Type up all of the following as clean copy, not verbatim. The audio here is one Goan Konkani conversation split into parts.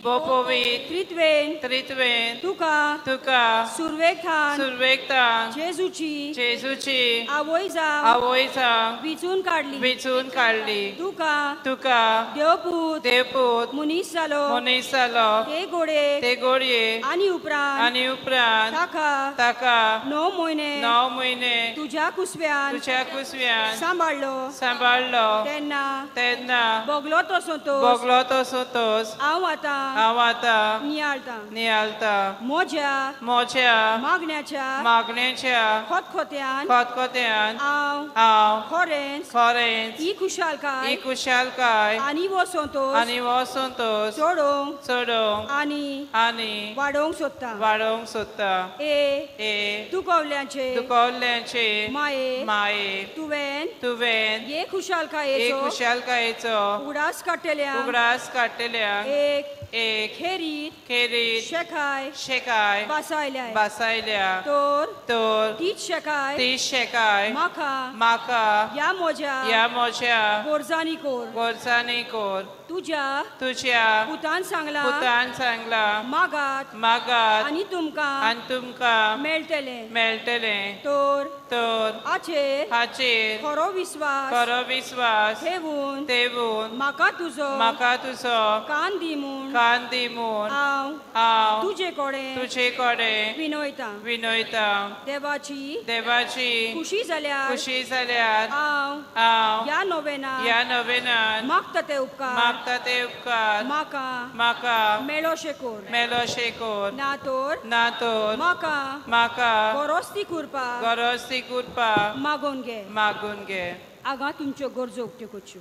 भोव त्रित्वेन त्रित्वेन तुका तुका सुरवेक थान सुरवेक थान जेजूची जेजूची आवय जावन आवय जावन विचून काडली. विचून काडली. तुका तुका देवपूत देवपूत मनीस जालो मनीस जालो ते गोडे ते गोडये आनी उपरांत आनी उपरांत ताका ताका 9 म्हयने 9 म्हयने तुज्या कुसव्यान तुज्या कुसव्यान सांबाळलो. सांबाळलो. तेन्ना तेन्ना भोगलो तो संतोश भोगलो तो संतोश हांव आतां हांव आतां नियाळतां. नियाळतां. म्हज्या म्हज्या मागण्याच्या मागण्याच्या खतखत्यान खतखत्यान हांव हांव खरेंच खरेंच ही खुशालकाय ही खुशालकाय आनी हो संतोश आनी हो संतोश चडोवंक चडोवंक आनी आनी वाडोवंक सोदता. वाडोवंक सोदता. ए ए दुखवल्यांचे दुखवल्ल्यांचे माये माये तुवें तुवें हे खुशालकायेचो हे खुशालकायेचो उगडास काडटल्या उगडास काडटल्या एक एक खेरीत खेरीत शेकाय शेकाय बसायल्या बसायल्या तर तर तीच शेकाय तीच शेकाय म्हाका म्हाका ह्या म्हज्या ह्या म्हज्या गरजांनी कोर गरजांनी कोर. तुज्या तुज्या पुतान सांगलां पुतान सांगलां मागात मागात आनी तुमकां आनी तुमकां मेळटलें. मेळटलें. तर तर हाचेर हाचेर खरो विस्वास खरो विस्वास ठेवून ठेवून म्हाका तुजो म्हाका तुजो कान दी म्हूण कान दी म्हूण हांव हांव तुजे कडेन तुजे कडेन विनयतां. विनयतां. देवाची देवाची खुशी जाल्यार खुशी जाल्यार हांव हांव ह्या नोवेनान ह्या नोवेनान मागता ते उपकार मागता ते उपकार म्हाका म्हाका मेळोशे कोर. मेळोशे कोर. ना तर ना तर म्हाका म्हाका गरज ती कृपा गरज ती कृपा मागून घे. मागून घे. आगा तुमच्यो गरजो उक्त्यो करच्यो.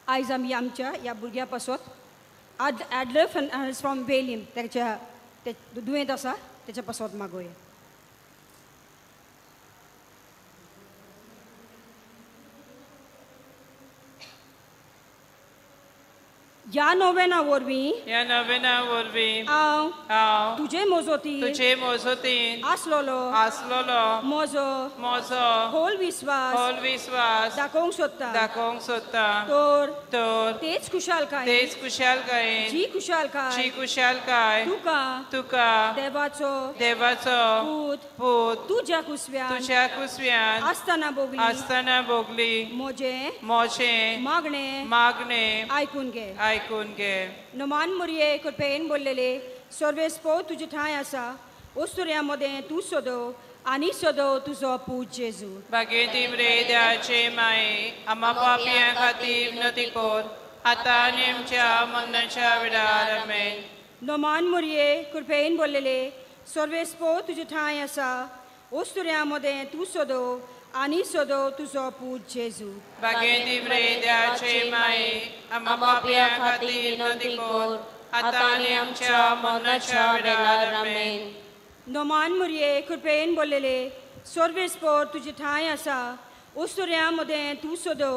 आयज आमी आमच्या ह्या भुरग्या पासत ॲडलर फ्रॉम वेलीम तेच्या ते दुयेंत आसा तेच्या पासत मागोया. ह्या नोवेना वरवीं ह्या नोवेना वरवीं हांव हांव तुजे मोजोती तुजे मोजोतीन आसलोलो आसलोलो म्हजो म्हजो खोल विस्वास खोल विस्वास दाखोवंक सोदता. दाखोवंक सोदता. तर तर तेच खुशालकाय तेच खुशालकायेन जी खुशालकाय जी खुशालकाय तुका तुका देवाचो देवाचो पूत पूत तुज्या कुसव्यान तुज्या कुसव्यान आसतना भोगली आसतना भोगली म्हजें म्हजें मागणें मागणें आयकून घे. आयकून घे. नमान मुरये कृपेन बोल्लेले सर्वेस्पो तुजे ठांय आसा ओस्तुऱ्या मदें तूं सोदो आनी सोदो तुजो पूत जेजू. भाग्यवती मरिये देवाचे माये आम्हा पापयां खातीर विनंती कर आतां आनी आमच्या मरणाच्या वेळार. आमेन. नमान मुरये कृपेन बोल्लेले सर्वेस्पो तुजे ठांय आसा ओस्तुऱ्या मदें तूं सोदो आनी सोदो तुजो पूत जेजू. भाग्यवती मरिये देवाचे माये आम्हा पापयां खातीर विनंती कर आतां आनी आमच्या मरणाच्या वेळार. आमेन. नमान मुरये कृपेन बोल्लेले सर्वेस्पोर तुजे ठांय आसा ओस्तुऱ्या मदें तूं सोदो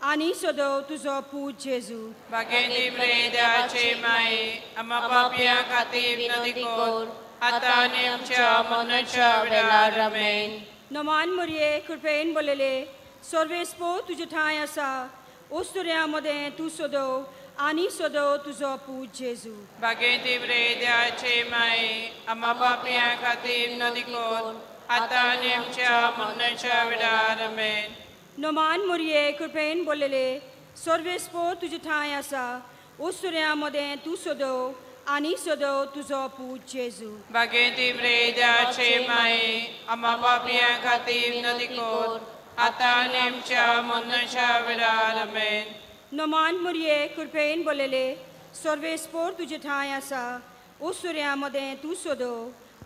आनी सोदो तुजो पूत जेजू. भाग्यवती मरिये देवाचे माये आम्हा पापयां खातीर विनंती कर आतां आनी आमच्या मरणाच्या वेळार. आमेन. नमान मुरये कृपेन बोल्लेले सर्वेस्पो तुजे ठांय आसा ओस्तुऱ्या मदें तूं सोदो आनी सोदो तुजो पूत जेजू. भाग्यवती मरिये देवाचे माये आम्हा पापयां खातीर विनंती कर आतां आनी आमच्या मरणाच्या वेळार. आमेन. नमान मुरये कृपेन बोल्लेले सर्वेस्पो तुजे ठांय आसा ओस्तुऱ्या मदें तूं सोदो आनी सोदो तुजो पूत जेजू. भाग्यवती मरिये देवाचे माये आम्हा पापयां खातीर विनंती कर आतां आनी आमच्या मरणाच्या वेळार. आमेन. नमान मुरये कृपेन बोल्लेले सर्वेस्पोर तुजे ठांय आसा ओस्तुऱ्या मदें तूं सोदो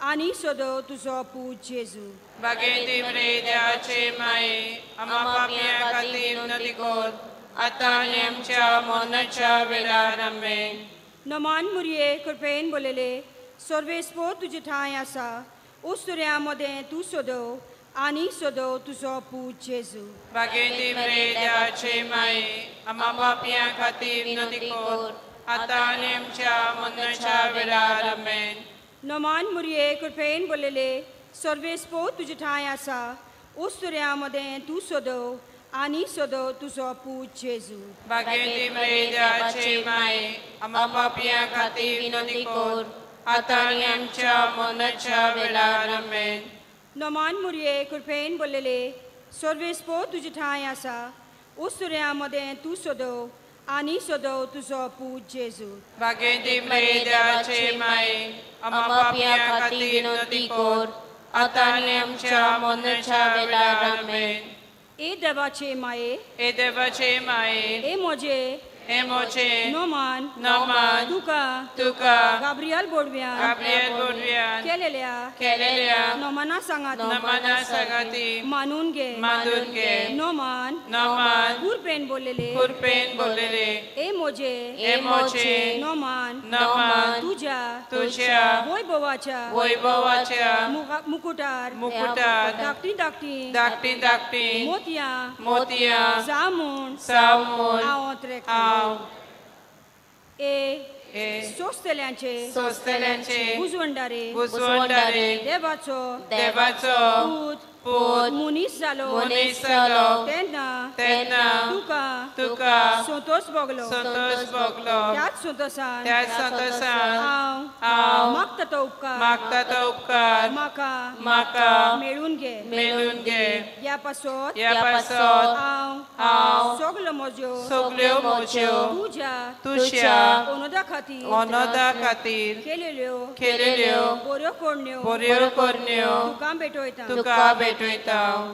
आनी सोदो तुजो पूत जेजू. भाग्यवती मरिये देवाचे माये आम्हा पापयां खातीर विनंती कर आतां आनी आमच्या मरणाच्या वेळार. आमेन. नमान मुरये कृपेन बोल्लेले सर्वेस्पोर तुजे ठांय आसा ओस्तुऱ्या मदें तूं सोदो आनी सोदो तुजो पूत जेजू. भाग्यवती मरिये देवाचे माये आम्हा पापयां खातीर विनंती कर आतां आनी आमच्या मरणाच्या वेळार. आमेन. नमान मुरये कृपेन बोल्लेले सर्वेस्पो तुजे ठांय आसा उस्तुऱ्यां मदें तूं सदव आनी सदव तुजो पूत जेजू. भाग्यवंती मरिये, देवाची माये, आम्हा पापयां खातीर विनंती कर, आतां आनी आमच्या मरणाच्या वेळार. आमेन. नमान मुरये, कृपेन बोललेले, सर्वेस्पो तुजे ठांय आसा. उस्तुऱ्यां मदें तूं सदव आनी सदव तुजो पूत जेजू. भाग्यवंती मरिये, देवाची माये, आम्हा पापयां खातीर विनंती कर, आतां आनी आमच्या मरणाच्या वेळार. आमेन. ए देवाचे माये, हे देवाचे माये, ए म्हजे हे मोचे नोमान, नमान, तुका तुका गाब्रियल बोडव्यान गाब्रियल बोडव्यान केलेल्या केलेल्या नोमाना सांगात नमना सांगाती मानून घे. मानून घे. नोमान, नमान, कुरपेन बोललेले, कुरपेन बोललेले, ए मोजे हे मोचे नोमान, नमान, तुझ्या तुझ्या वैभवाच्या वैभवाच्या मुकुटार मुकुटार धाकटी धाकटी धाकटी धाकटी मोतयां मोतयां जामून सामून हांव त्रेकता. हांव ए ए सोंसतल्यांचे सोंसतल्यांचे उजवंडारे, बुजवंडारे, देवाचो देवाचो पूत पूत मनीस जालो मनीस जालो तेन्ना तेन्ना तुका तुका संतोष भोगलो. संतोष भोगलो. त्याच संतोषान त्याच संतोषान हांव हांव मागता तो उपकार मागता तो उपकार म्हाका म्हाका मेळून घे. मेळून घे. ह्या पासत ह्या पासत हांव हांव सगल्यो म्हज्यो सगल्यो म्हज्यो तुज्या तुज्या अनोदा खातीर अनोदा खातीर केलेल्यो केलेल्यो बऱ्यो करण्यो बऱ्यो करण्यो तुका भेटयता. तुका भेटयता.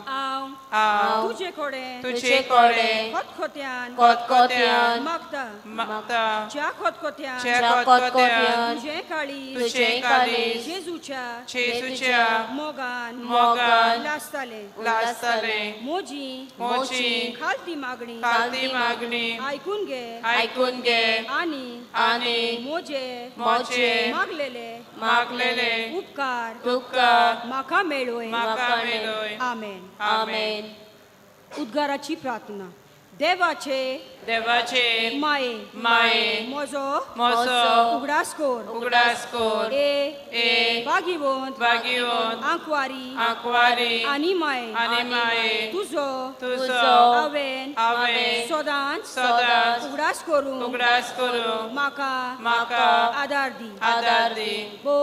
हांव हांव तुजे कडेन तुजे कडेन खतखत्यान खतखत्यान मागता, मागता, ज्या खतखत्यान ज्या खतखत्यान तुजें काळीज तुजें काळीज जेजूच्या जेजूच्या मोगान मोगान लासतालें. लासतलें. म्हजी म्हजी खालती मागणी खालती मागणी आयकून घे आयकून घे आनी आनी म्हजे म्हजे मागलेले मागलेले उपकार उपकार म्हाका मेळोय. म्हाका मेळोय. आमेन. आमेन. उद्गाराची प्रार्थना. देवाचे देवाचे माये, माये, म्हजो म्हजो उगडास कर. उगडास कर. ए ए भागीवंत भागीवंत आंकवारी आंकवारी आनी माये, आनी माये, तुजो तुजो हांवें हांवें सदांच सदांच उगडास करूंक उगडास करूंक म्हाका म्हाका आदार दी. आदार दी. बो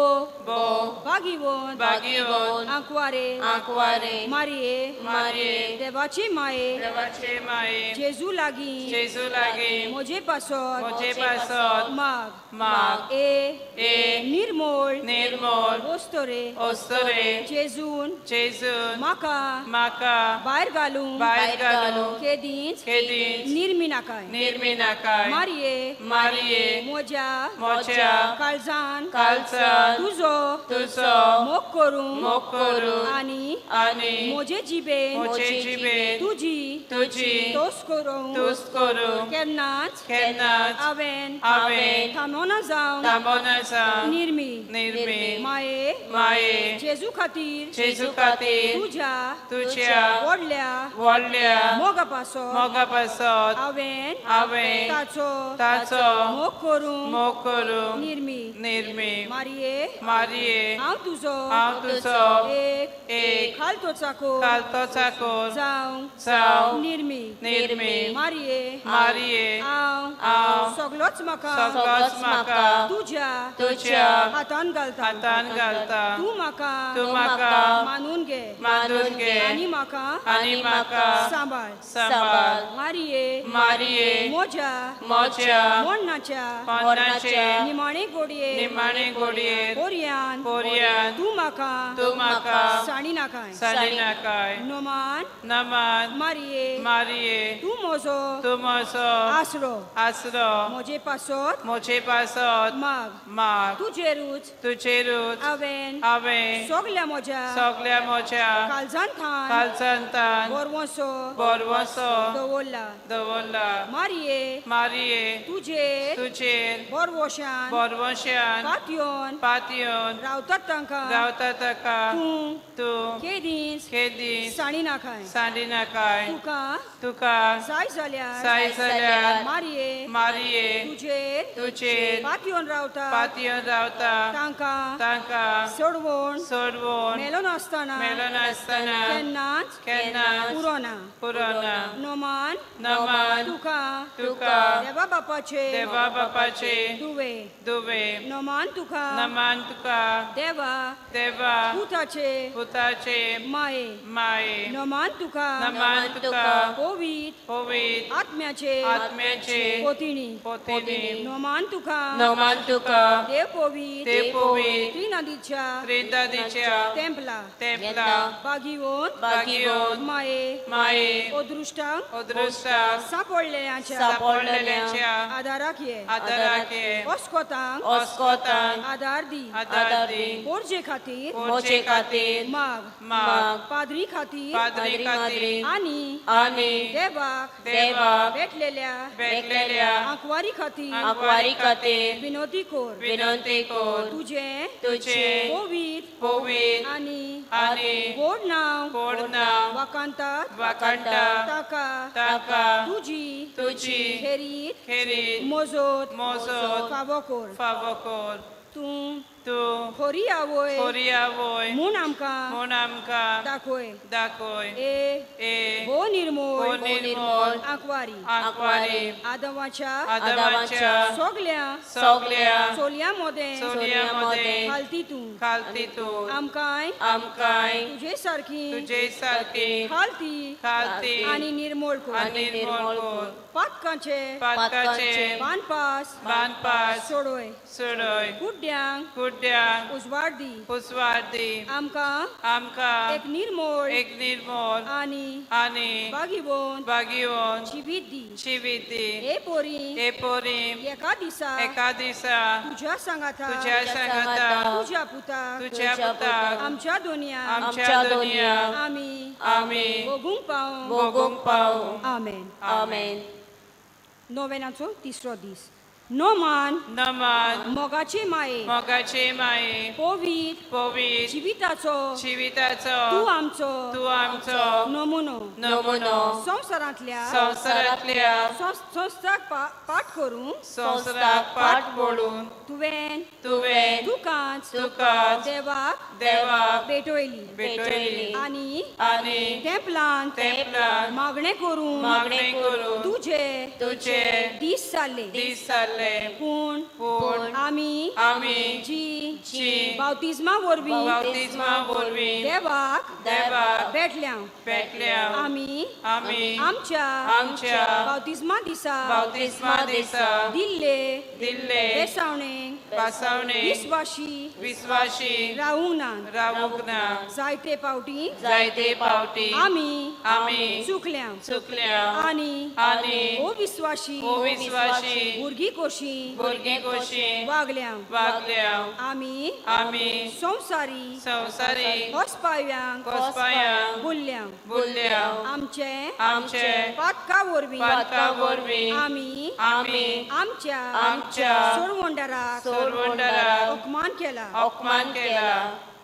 बो भागीवंत भागीवंत आंकवारे आंकवारे मारये, मारये, देवाची माये, देवाचे माये, जेजू लागीं जेजू लागीं म्हजे पासत म्हजे पासत माग. माग. ए ए निर्मोळ निर्मोळ वस्तोरे, ओस्तरे, जेजून जेजून म्हाका म्हाका भायर घालूंक भायर घालूंक केदींच केदींच निर्मी नाकाय. निर्मी नाकाय. मारये, मारये, म्हज्या म्हज्या काळजान काळजान तुजो तुजो मोग करूंक मोग करूंक आनी आनी म्हजे जिबेन म्हजे जिबेन तुजी तुजी तोस करूंक तुस्त करूंक केन्नाच केन्नाच हांवें हांवें थांबोना जावं थांबोना जावं निर्मी. निर्मी. माये, माये, जेजू खातीर जेजू खातीर तुज्या तुज्या व्हडल्या व्हडल्या मोगा पासत मोगा पासत हांवें हांवें ताचो ताचो मोग करूंक मोग करूंक निर्मी. निर्मी. मारये, मारये, हांव तुजो हांव तुजो एक एक खालतो चाकोर खालतो चाकोर जावं जावं निर्मी. निर्मी. मारये, मारये, हांव हांव सगलोच म्हाका सगलोच म्हाका तुज्या तुज्या हातान घालता. हातान घालता. तूं म्हाका तूं म्हाका मानून घे मानून घे आनी म्हाका आनी म्हाका सांबाळ. सांबाळ. मारये, मारये, म्हज्या म्हज्या मरणाच्या मरणाचे निमाणे गोडये निमाणे गोडयेर पोरयान पोरयान तूं म्हाका तूं म्हाका साणी नाकाय. साणी नाकाय. नोमान नमान मारये, मारये, तूं म्हजो तूं म्हजो आसरो आसरो म्हजे पासत म्हजे पासत माग. माग. तुजेरूच तुजेरूच हांवें हांवें सगल्या म्हज्या सगल्या म्हज्या काळजान थान काळजांतान बरवसो बरवसो दवरला. दवरला. मारये, मारये, तुजेर तुजेर बरवशान बरवशान पातयोन पातयोन रावतात तांकां रावता ताका तूं तूं केदींच केदींच साणी नाकाय. साणी नाकाय. तुका तुका जाय जाल्यार जाय जाल्यार मारये मारये तुजेर तुजेर पातयेवन रावता पातयेवन रावता तांकां तांकां सोडवून सोडवून मेलो नासतना मेलो नासतना केन्नाच केन्नाच पुरो ना. पुरो ना. नमान नमान तुका तुका देवा बापाचे देवा बापाचे दुवे दुवे नमान तुका नमान तुका देवा देवा पुताचे पुताचे माये माये नमान तुका नमान तुका पवित्र पवित्र आत्म्याचे आत्म्याचे पोतिणी पोतिणी नमान तुका नमान तुका देव पवित्र देव पवित्र त्रिनादीच्या त्रिनादीच्या तेंपला तेंपला बागिवोन बागिवोन माये माये अदृश्टांक अदृश्टांक सापडलेल्यांच्या सापडलेल्यांच्या आदाराक ये आदाराक ये ओस्कोतांक ओस्कोतांक आदार दी आदार दी पोरजे खातीर पोरजे खातीर माग माग पाद्री खातीर पाद्री खातीर आनी आनी देवाक देवाक भेटलेल्या भेटलेल्या आंकवारी खातीर आंकवारी खातीर विनोदी कोर विनंती कोर तुजें तुजें पवित्र पवित्र आनी आनी गोड नांव गोड नांव वाकांतात वाकांता ताका ताका तुजी तुजी खेरीत खेरीत मोजोत मोजोत फावो कोर फावो कोर तूं तूं खोरी आवय खोरी आवय म्हूण आमकां म्हूण आमकां दाखय दाखय ए ए हो निर्मोळ हो निर्मोळ आंकवारी आंकवारी आदवाच्या आदवाच्या सगल्या सगल्या चोलयां मदें चोलयां मदें खालती तूं खालती तूं आमकांय आमकांय तुजे सारकी तुजे सारकी खालती खालती आनी निर्मोळ कोर आनी निर्मोळ कोर पातकांचे पातकाचे बांदपास बांदपास सोडय सोडय गुड्ड्यांक गुड्ड्यांक उजवाड दी उजवाड दी आमकां आमकां एक निर्मोळ एक निर्मोळ आनी आनी बागिवोन बागिवोन जिवीत दी जिवीत दी हे पोरी हे पोरी एका दिसा एका दिसा तुज्या सांगाता तुज्या सांगाता तुज्या पुताक तुज्या पुताक आमच्या दुनिया आमच्या दुनिया आमी आमी भोगूंक पावूं भोगूंक पावूं. आमेन. आमेन. नोवेनाचो तिसरो दीस. नोमान नमान मोगाचे माये मोगाचे माये पवित्र पवित्र जिविताचो जिविताचो तूं आमचो तूं आमचो नमुनो नमुनो संवसारांतल्या संवसारांतल्या संस्थाक पाठ करूंक संवसाराक पाठ बोलून तुवें तुवें तुकाच तुकाच देवाक देवाक भेटयली भेटयली आनी आनी तेंपलांत तेंपलांत मागणें करून मागणें करून तुजे तुजे दीस जाले दीस जाले पूण पूण आमी आमी जी जी बावतिज्मा वरवीं बावतिज्मा वरवीं देवाक देवाक भेटल्या भेटल्या आमी आमी आमच्या आमच्या बावतिज्मा दिसा बावतिज्मा दिसा दिल्ले दिल्ले बेसावणे बसवणे विस्वाशी विस्वाशी रावूंक ना रावूंक ना जायते फावटी जायते फावटी आमी आमी चुकल्या चुकल्या आनी आनी हो विस्वाशी हो विस्वाशी भुरगीं कशीं भुरगीं कशीं वागल्या वागल्या आमी आमी संवसारी संवसारी कोसपाव्यांक कोसपायांक बुल्ल्या बुल्ल्या आमचे आमचे पातका वरवीं पातका वरवीं आमी आमी आमच्या आमच्या सोरवंडराक सोरवंडराक अपमान केला अपमान केला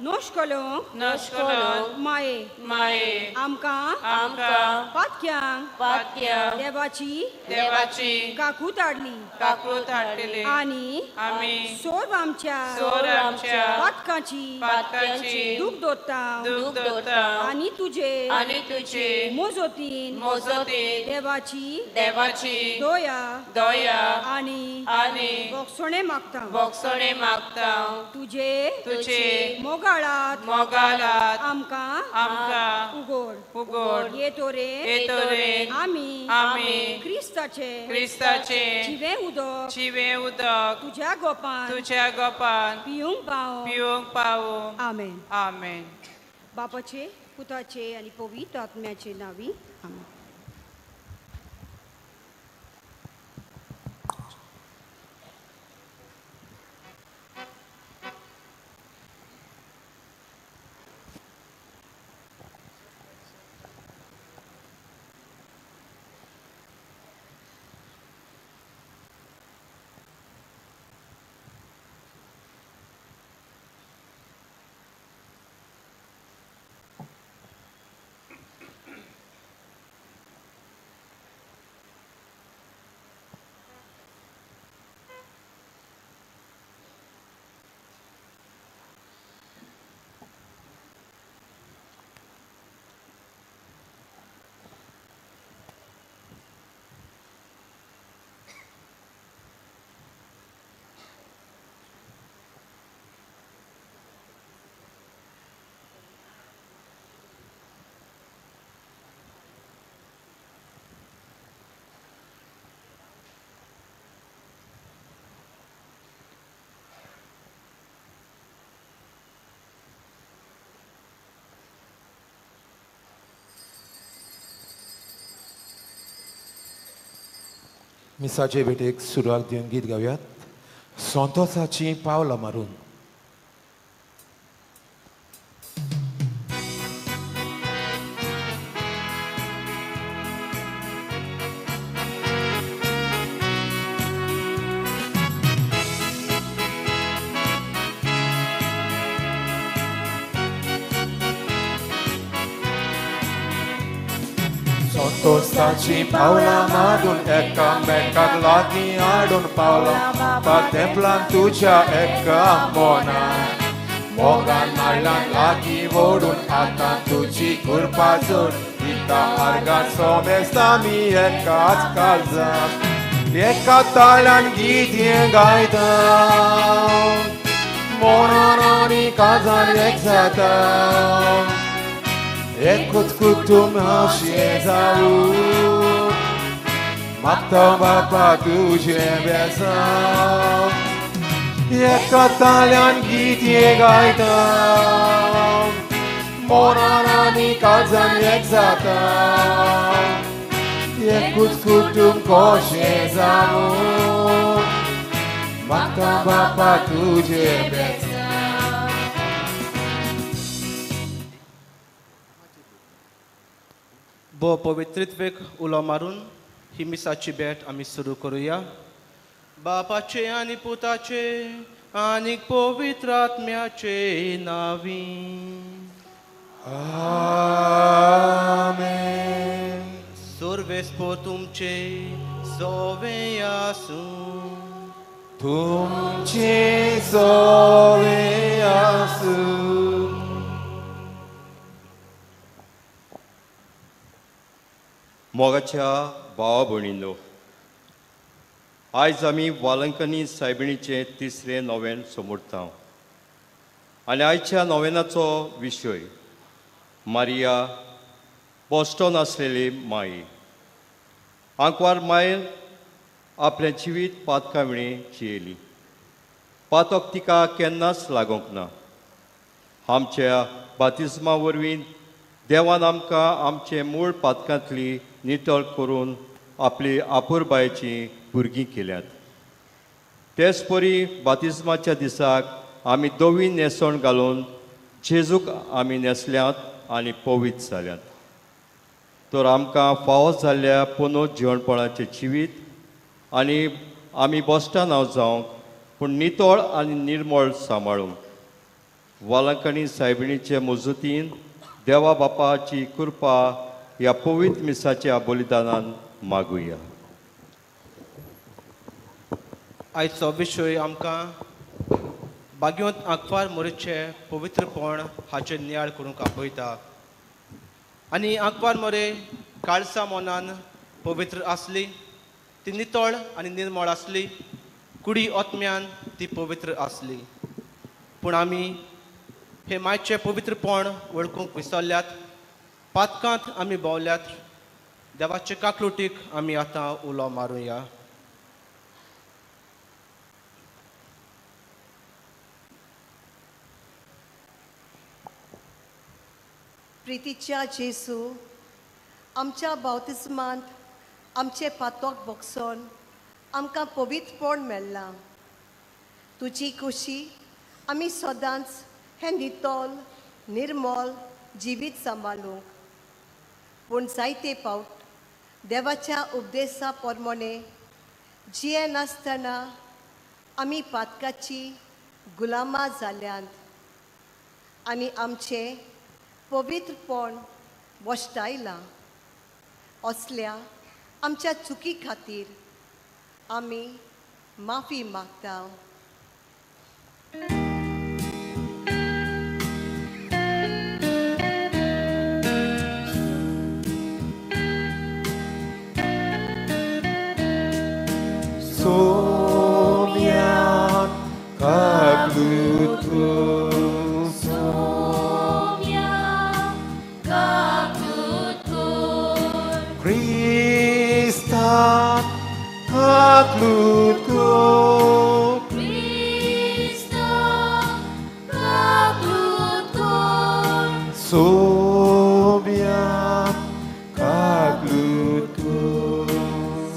नश्कलोंक नश्कलोंक माये माये आमकां आमकां पातक्यांक पातक्यांक देवाची देवाची काकूत हाडली काकूत हाडली आनी आमी सोर आमच्या सोर आमच्या पातकांची पातकांची दूख दोता दूख दोता आनी तुजे आनी तुजे मोजोतीन मोजोतीन देवाची देवाची दया दया आनी आनी बोगसणे मागता बोगसणे मागता तुजे तुजे मोगाळात मोगाळात आमकां आमकां उगोड उगोड येतो रे आमी आमी क्रिस्ताचे क्रिस्ताचे जिवे उदक जिवे उदक तुज्या गोपान तुज्या गोपान पिवंक पावो पिवंक पावो. आमेन. आमेन. बापाचे पुताचे आनी पवित्र आत्म्याचे नांवी आमेन. मिसाचे भेटेक सुरवात दिवन गीत गावयात संतोसाची पावलां मारून. संतोसाची पावलां मारून एकामेकाक लागीं हाडून पावलां बापा तेंपलान तुज्या एका मनान मोगान माळ्यान लागीं ओडून आतां तुजी कृपा जोड दिता आर्गां सोमेस्ता आमी एकाच काळजान एका ताळ्यान गीत हें गायता मनान आनी काळजान एक जाता एकूच कुटुंब अशें जावूं मागता बापा तुजें बेसांव एका ताळ्यान गीत हें गायता मनान आनी काळजान एक जाता एकूच कुटुंब कशें जावूं मागता बापा तुजें बेसांव. भो पवित्रित्वेक उलो मारून ही मिसाची भेट आमी सुरू करुया. बापाचे आनी पुताचे आनी पवित्र आत्म्याचे नांवी आमेन. सर्वेस्पोर तुमचे सोवे आसूं. तुमचे सोवे आसूं. मोगाच्या भावा भयणींनो, आयज आमी वालंकनी सायबिणीचें तिसरें नोवेन समोरता आनी आयच्या नोवेनाचो विशय मारिया बॉस्टन आसलेली माई. आंकवार मायन आपलें जिवीत पातकां विणें जियेली. पातक तिका केन्नाच लागूंक ना. आमच्या बातिज्मा वरवीं देवान आमकां आमचे मूळ पातकांतली नितळ करून आपली आपुरबायेची भुरगीं केल्यात. तेच परी बातिज्माच्या दिसाक आमी धवी न्हेसण घालून जेजूक आमी न्हेसल्यात आनी पवित्र जाल्यात. तर आमकां फावो जाल्ल्या पुनो जिवणपणाचें जिवीत आनी आमी बॉस्टनांव जावंक पूण नितळ आनी निर्मळ सांबाळूंक वालंकणी सायबिणीचे मजुतीन देवा बापाची कृपा ह्या पवित्र मिसाच्या बलिदानान मागुया. आयचो विशय आमकां बागयोंत आंकवार मोरेचें पवित्रपण हाचेर नियाळ करूंक आपयता. आनी आंकवार मोरे काळसा मनान पवित्र आसली, ती नितळ आनी निर्मळ आसली, कुडी आत्म्यान ती पवित्र आसली. पूण आमी हे मायचें पवित्रपण वळखूंक विसरल्यात. पातकांत आमी भोंवल्यात. देवाचे काकलुटीक आमी आतां उलो मारुया. प्रितीच्या जेसू, आमच्या बावतिस्मांत आमचे पातोक बोगसोन आमकां पवित्रपण मेळ्ळां. तुजी खुशी आमी सदांच हें नितळ निर्मळ जिवीत सांबाळूंक. पूण जायते फावट देवाच्या उपदेसा प्रमाणे जियेनासतना आमी पातकाची गुलामां जाल्यांत आनी आमचें पवित्रपण वश्टायलां. असल्या आमच्या चुकी खातीर आमी माफी मागता. Somian kaklutu, Somian kaklutu, Krista kaklutu, Krista kaklutu, Somian kaklutu,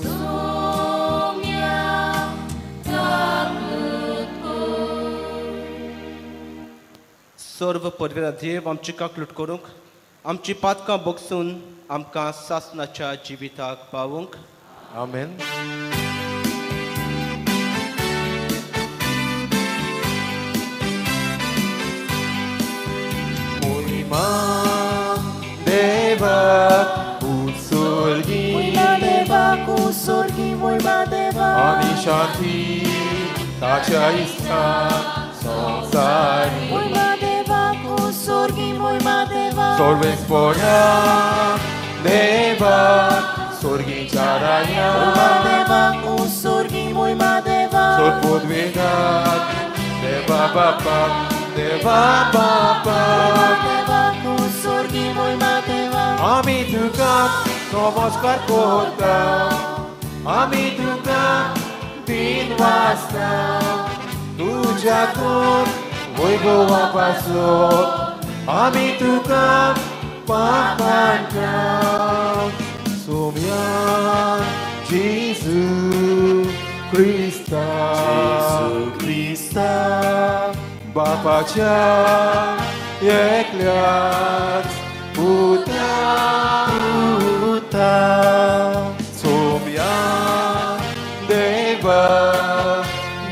Somian सर्व परवेरा देव आमची काकलूट करूंक, आमची पातकां बगसून आमकां सासनाच्या जिविताक पावूंक. आमेन. मोहिमा देवा उत्सर्गी, आनी शांती ताच्या इस्तान संवसारी. सर्वेस्पोरा देवा स्वर्गीच्या राया, सोदपुदवेदात देवा बापा, देवा बापा. आमी तुका नमस्कार करता, आमी तुका दिन वाजता, तुज्या कोण वैभवा पासून आमी तुका पापांता. सोम्या जेजू क्रिस्ता, क्रिस्ता बापाच्या एकल्याच पुता, पुता. सोम्या देवा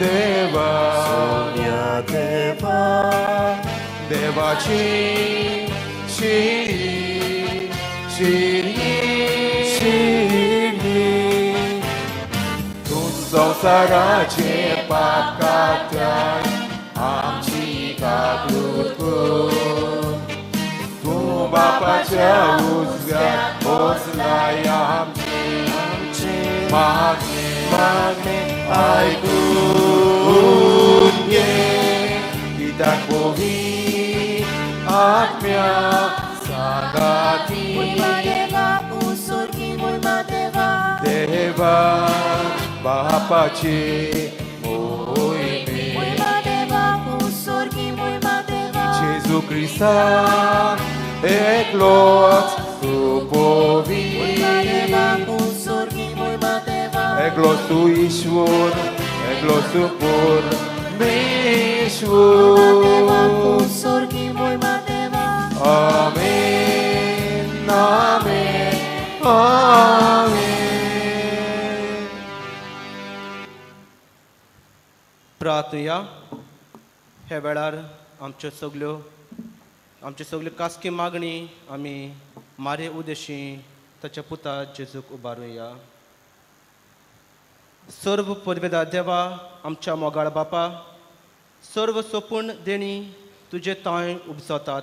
देवा, सोम्या देवा, देवाची शिरी शिरी शिरी. तूं संवसाराचे पाप काडटाय, आमची काकूट कर. तूं बापाच्या उजव्या बसलाय, आमचे मागणे मागणे आयकून घे. कित्याक पवित्र आत्म्या सांगाती देवा बापाचे मोहिमे, जेजू क्रिस्ता एकलोच तूं पवित्र, एकलोच तूं ईश्वर, एकलोच तूं परमेश्वर. आमेन, आमेन, आमेन. प्रार्थया. ह्या वेळार आमच्यो सगल्यो कासकी मागणी आमी मारे उदेशी ताच्या पुता जेजूक उबारुया. सर्व परवेदा देवा, आमच्या मोगाळ बापा, सर्व सोपूण देणी तुजे तांय उपजतात.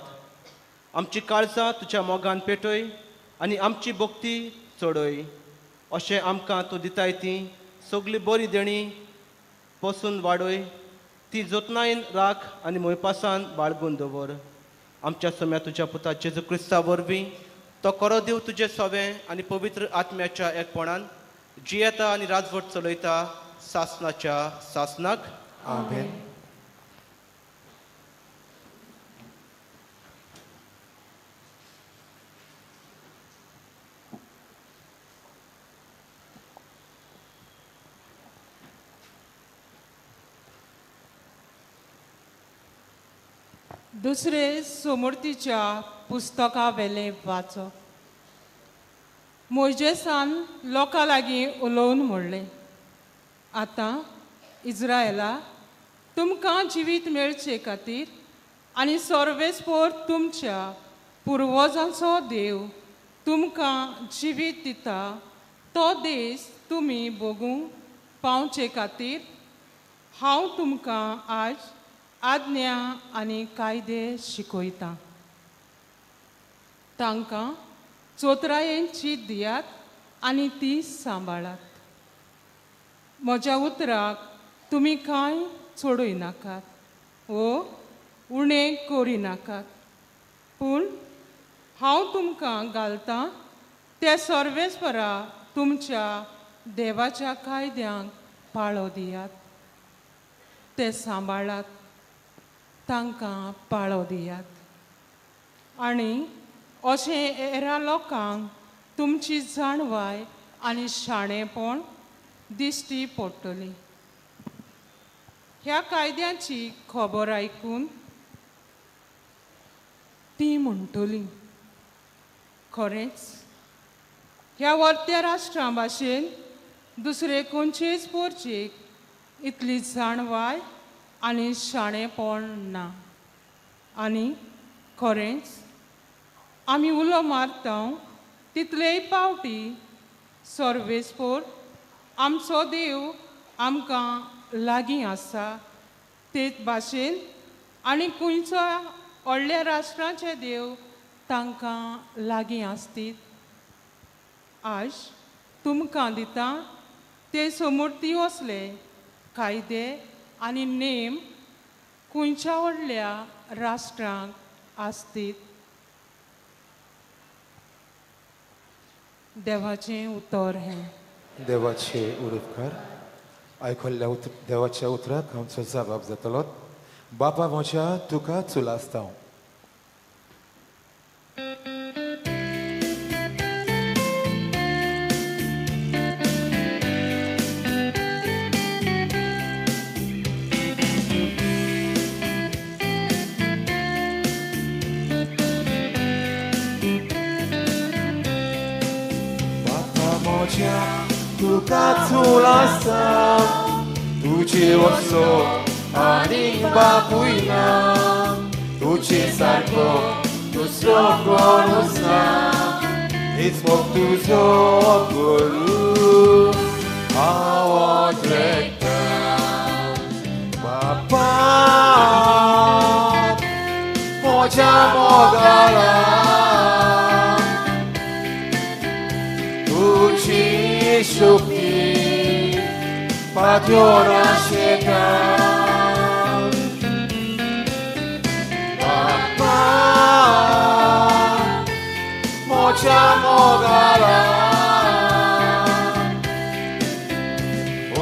आमची काळजां तुज्या मोगान पेटय आनी आमची भक्ती चडय. अशें आमकां तूं दिताय ती सगळी बरी देणी पसून वाडय, ती जतनायेन राख आनी मोयपासान बाळगून दवर. आमच्या सोम्या तुज्या पुता जेजू क्रिस्ता वरवीं तो करो देव तुजें सवें आनी पवित्र आत्म्याच्या एकपणान जियेता आनी राजवट चलयता सासनाच्या सासनाक. आमेन. दुसरे सोमूर्तीच्या पुस्तका वेलें वाचप. मोयजेसान लोकां लागीं उलोवन म्हणलें, आतां इज्रायला तुमकां जिवीत मेळचे खातीर आनी सर्वेस्पोर तुमच्या पुर्वजांचो देव तुमकां जिवीत दिता तो देश तुमी भोगूंक पावचे खातीर हांव तुमकां आज आज्ञा आनी कायदे शिकयतां. तांकां चोतरायेन चीत दियात आनी ती सांबाळात. म्हज्या उतराक तुमी कांय चडय नाकात वो उणें करिनाकात, पूण हांव तुमकां घालतां त्या सर्वेस्परा तुमच्या देवाच्या कायद्यांक पाळो दियात, ते सांबाळात, तांकां पाळो दियात. आनी अशें हेरां लोकांक तुमची जाणवाय आनी शाणेपण दिश्टी पडटली. ह्या कायद्याची खबर आयकून ती म्हणटली खरेंच ह्या वर्त्या राष्ट्रां भाशेन दुसरे खंयचेच पोरचेक इतली जाणवाय आनी शाणेपण ना आनी खरेंच आमी उलो मारता तितलेय पावटी सर्वेस्पोर आमचो देव आमकां लागीं आसा तेच भाशेन आनी खंयचो व्हडल्या राष्ट्रांचे देव तांकां लागीं आसतीत. आज तुमकां दिता ते समूर्ती असले कायदे आनी नेम खंयच्या व्हडल्या राष्ट्रांक आसतीत. देवाचें उतर हें. देवाचे उरफकार आयकल्ल्या देवाच्या उतराक आमचो जबाब जातलो. बापा म्हज्या तुका चुलास्तांव. बापा म्हज्या तुका चुलास्तांव तुजे वसो आनीक बापूय ना तुजे सारको दुसरो कोणूच ना हीच मोग तुजो करूं हांव ट्रॅक्टर बापा म्हज्या मोगाला तुजी शक्ती पात्योरा शेता बापा म्हज्या मोगाला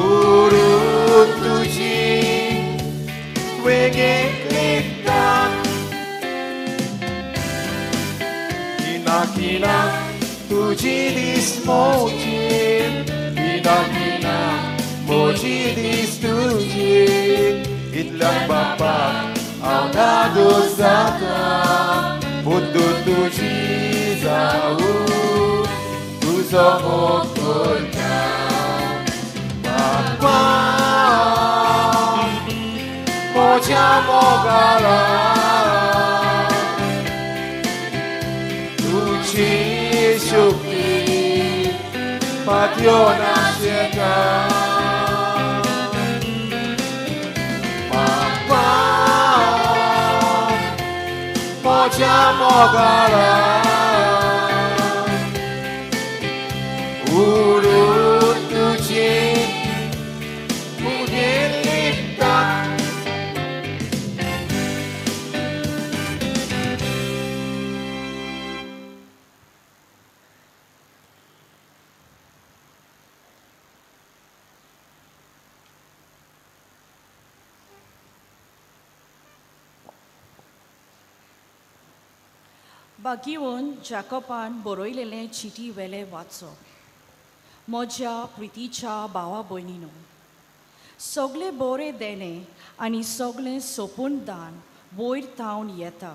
उरूं तुजी वेगेंत लिपता किना किना तुजी दीस मोजी किना किना मोजी दीस तुजी इतल्याक बापा हांव धादोस जाता बुद्दू तुजी जावूं तुजो मोग करता बापा म्हज्या मोगाला तुजी शक्ती पात्यो नाशेता बापा म्हज्या मोगाला उरूं तुजी मुगेर लिपता. बागीवन जाकोबान बरयलेलें चिटी वेले वाचो. म्हज्या प्रितीच्या भावा भयणीनो, सगळे बरें देणें आनी सगळें सोपून दान वयर थावन येता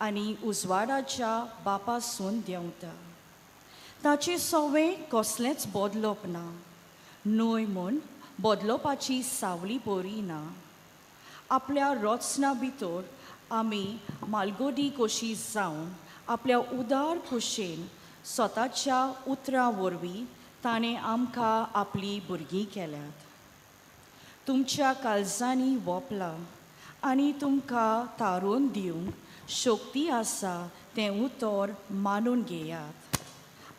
आनी उजवाडाच्या बापासून देंवता. ताचें सवें कसलेंच बदलप ना, न्हय म्हूण बदलपाची सावली बरी ना. आपल्या रचना भितर आमी मालगोडी कशी जावन आपल्या उदार खोशेन स्वताच्या उतरां वरवीं ताणें आमकां आपली भुरगीं केल्यात. तुमच्या काळजांनी वोपलां आनी तुमकां थारोवन दिवंक शक्ती आसा तें उतर मानून घेयात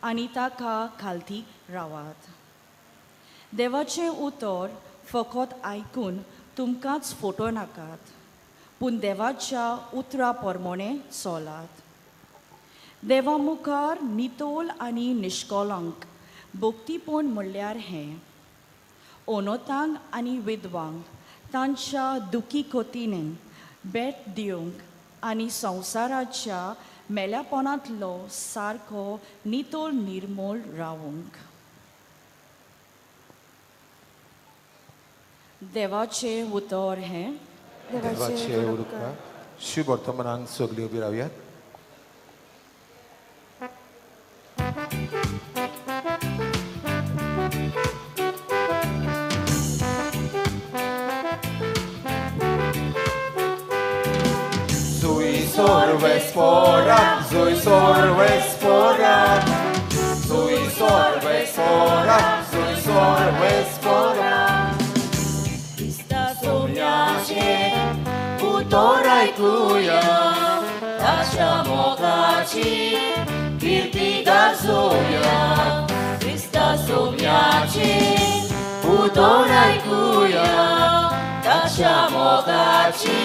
आनी ताका खालतीक रावात. देवाचें उतर फकत आयकून तुमकांच फोटो नाकात, पूण देवाच्या उतरा प्रमाणें चलात. देवा मुखार नितोल आनी निश्कलंक भक्तीपण म्हणल्यार हें अनोतांक आनी विधवांक तांच्या दुखी कोतीने भेट दिवंक आनी संवसाराच्या मेल्यापणांतलो सारको नितोल निर्मूल रावूंक. देवाचें उतर हें. देवाचे उरकार. शुभ वर्तमानांक सगळीं उबी रावयात. sorvespora, zui sorvespora, zui sorvespora, zui sorvespora. Somiace, utorai cuia, Tasha mogaci, kirti gazoia. Krista somiace, utorai cuia, Tasha mogaci,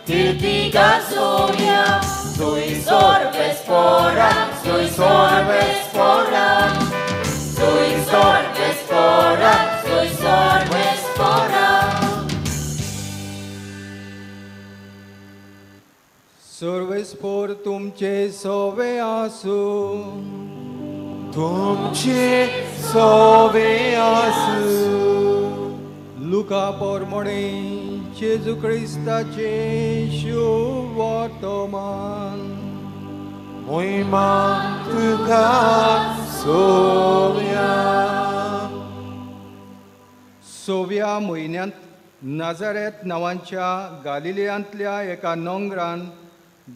kirti gazoia. Zui sorvespora, zui sorvespora, zui sorvespora, zui sorvespora. सर्वेस्पोर तुमचे सोवे आसू, तुमचे सोवे आसू. लुका पोरमणे जेजू क्रिस्ताचे शुवर्तमान. मोहिमा तुका सोव्या. सोव्या म्हयन्यांत नाझारेत नांवाच्या गालिलियांतल्या एका नोंगरान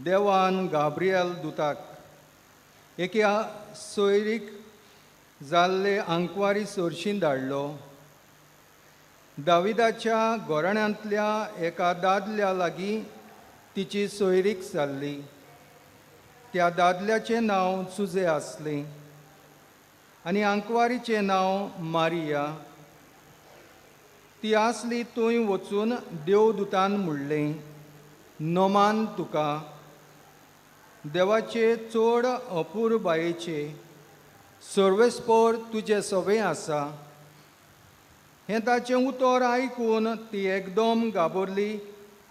देवान गाब्रियल दुताक एका सोयरीक जाल्ले आंकवारी सोरशीं धाडलो. दाविदाच्या घराण्यांतल्या एका दादल्या लागीं तिची सोयरीक जाल्ली. त्या दादल्याचें नांव सुजे आसलें आनी आंकवारीचें नांव मारिया. ती आसली थंय वचून देवदूतान म्हणलें, नमान तुका, देवाचे चड अपुरबायेचे सर्वेस्पोर तुजे सवे आसा. हें ताचें उतर आयकून ती एकदम घाबरली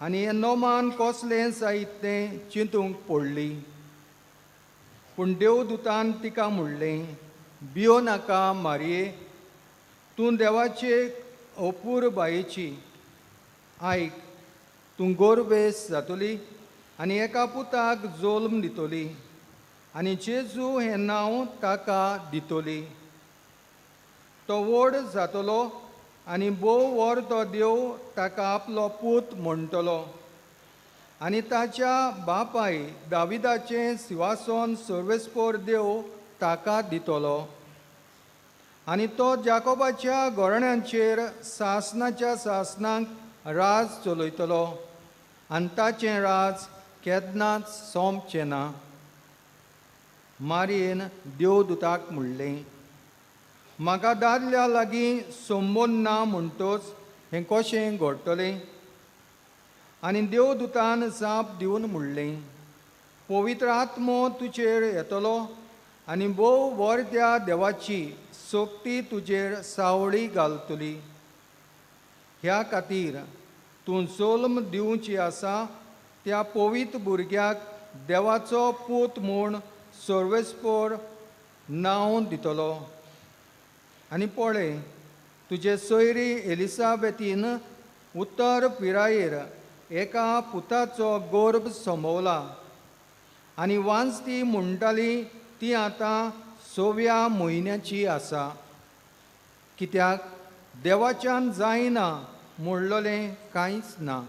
आनी हें नमान कसलें जायत तें चिंतूंक पडली. पूण देवदूतान तिका म्हणलें, भियो नाका मारये, तूं देवाचे अपुरबायेची. आयक, तूं गोरवेस जातली आनी एका पुताक जल्म दितली आनी जेजू हें नांव ताका दितली. तो व्हड जातलो आनी भोव व्हड तो देव ताका आपलो पूत म्हणटलो आनी ताच्या बापाय दाविदाचें सिंवासन सर्वेस्पोर देव ताका दितलो आनी तो जाकोबाच्या घराण्यांचेर सासनाच्या सासनाक राज चलयतलो आनी ताचें राज केन्नाच सोंपचें ना. मारयेन देवदूताक म्हणलें, म्हाका दादल्या लागीं संबंद ना म्हणटच हें कशें घडटलें? आनी देवदूतान जाप दिवन म्हणलें, पवित्र आत्मो तुजेर येतलो आनी भोव वर्त्या देवाची शक्ती तुजेर सावळी घालतली. ह्या खातीर तूं जल्म दिवची आसा त्या पवित्र भुरग्याक देवाचो पूत म्हूण सर्वेस्पोर नांव दितलो. आनी पळय, तुजे सोयरी एलिसाबेतीन उत्तर पिरायेर एका पुताचो गर्भ संभवला आनी वांजती म्हणटाली ती आतां सव्या म्हयन्याची आसा. कित्याक देवाच्यान जायना म्हणलोलें कांयच ना.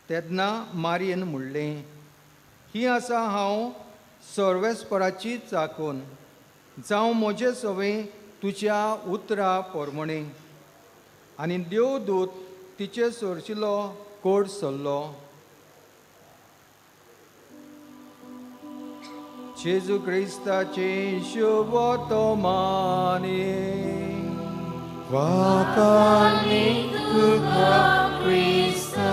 तेन्ना मारयेन म्हणलें, ही आसा हांव सर्वेस्पराची चाकून, जावं म्हजे सवें तुज्या उतरा पोरमणे. आनी देवदूत तिचे सोरशिलो कोड सरलो. जेजू क्रिस्ताचे शुभवर्तमाने. वाकानी तुका क्रिस्ता.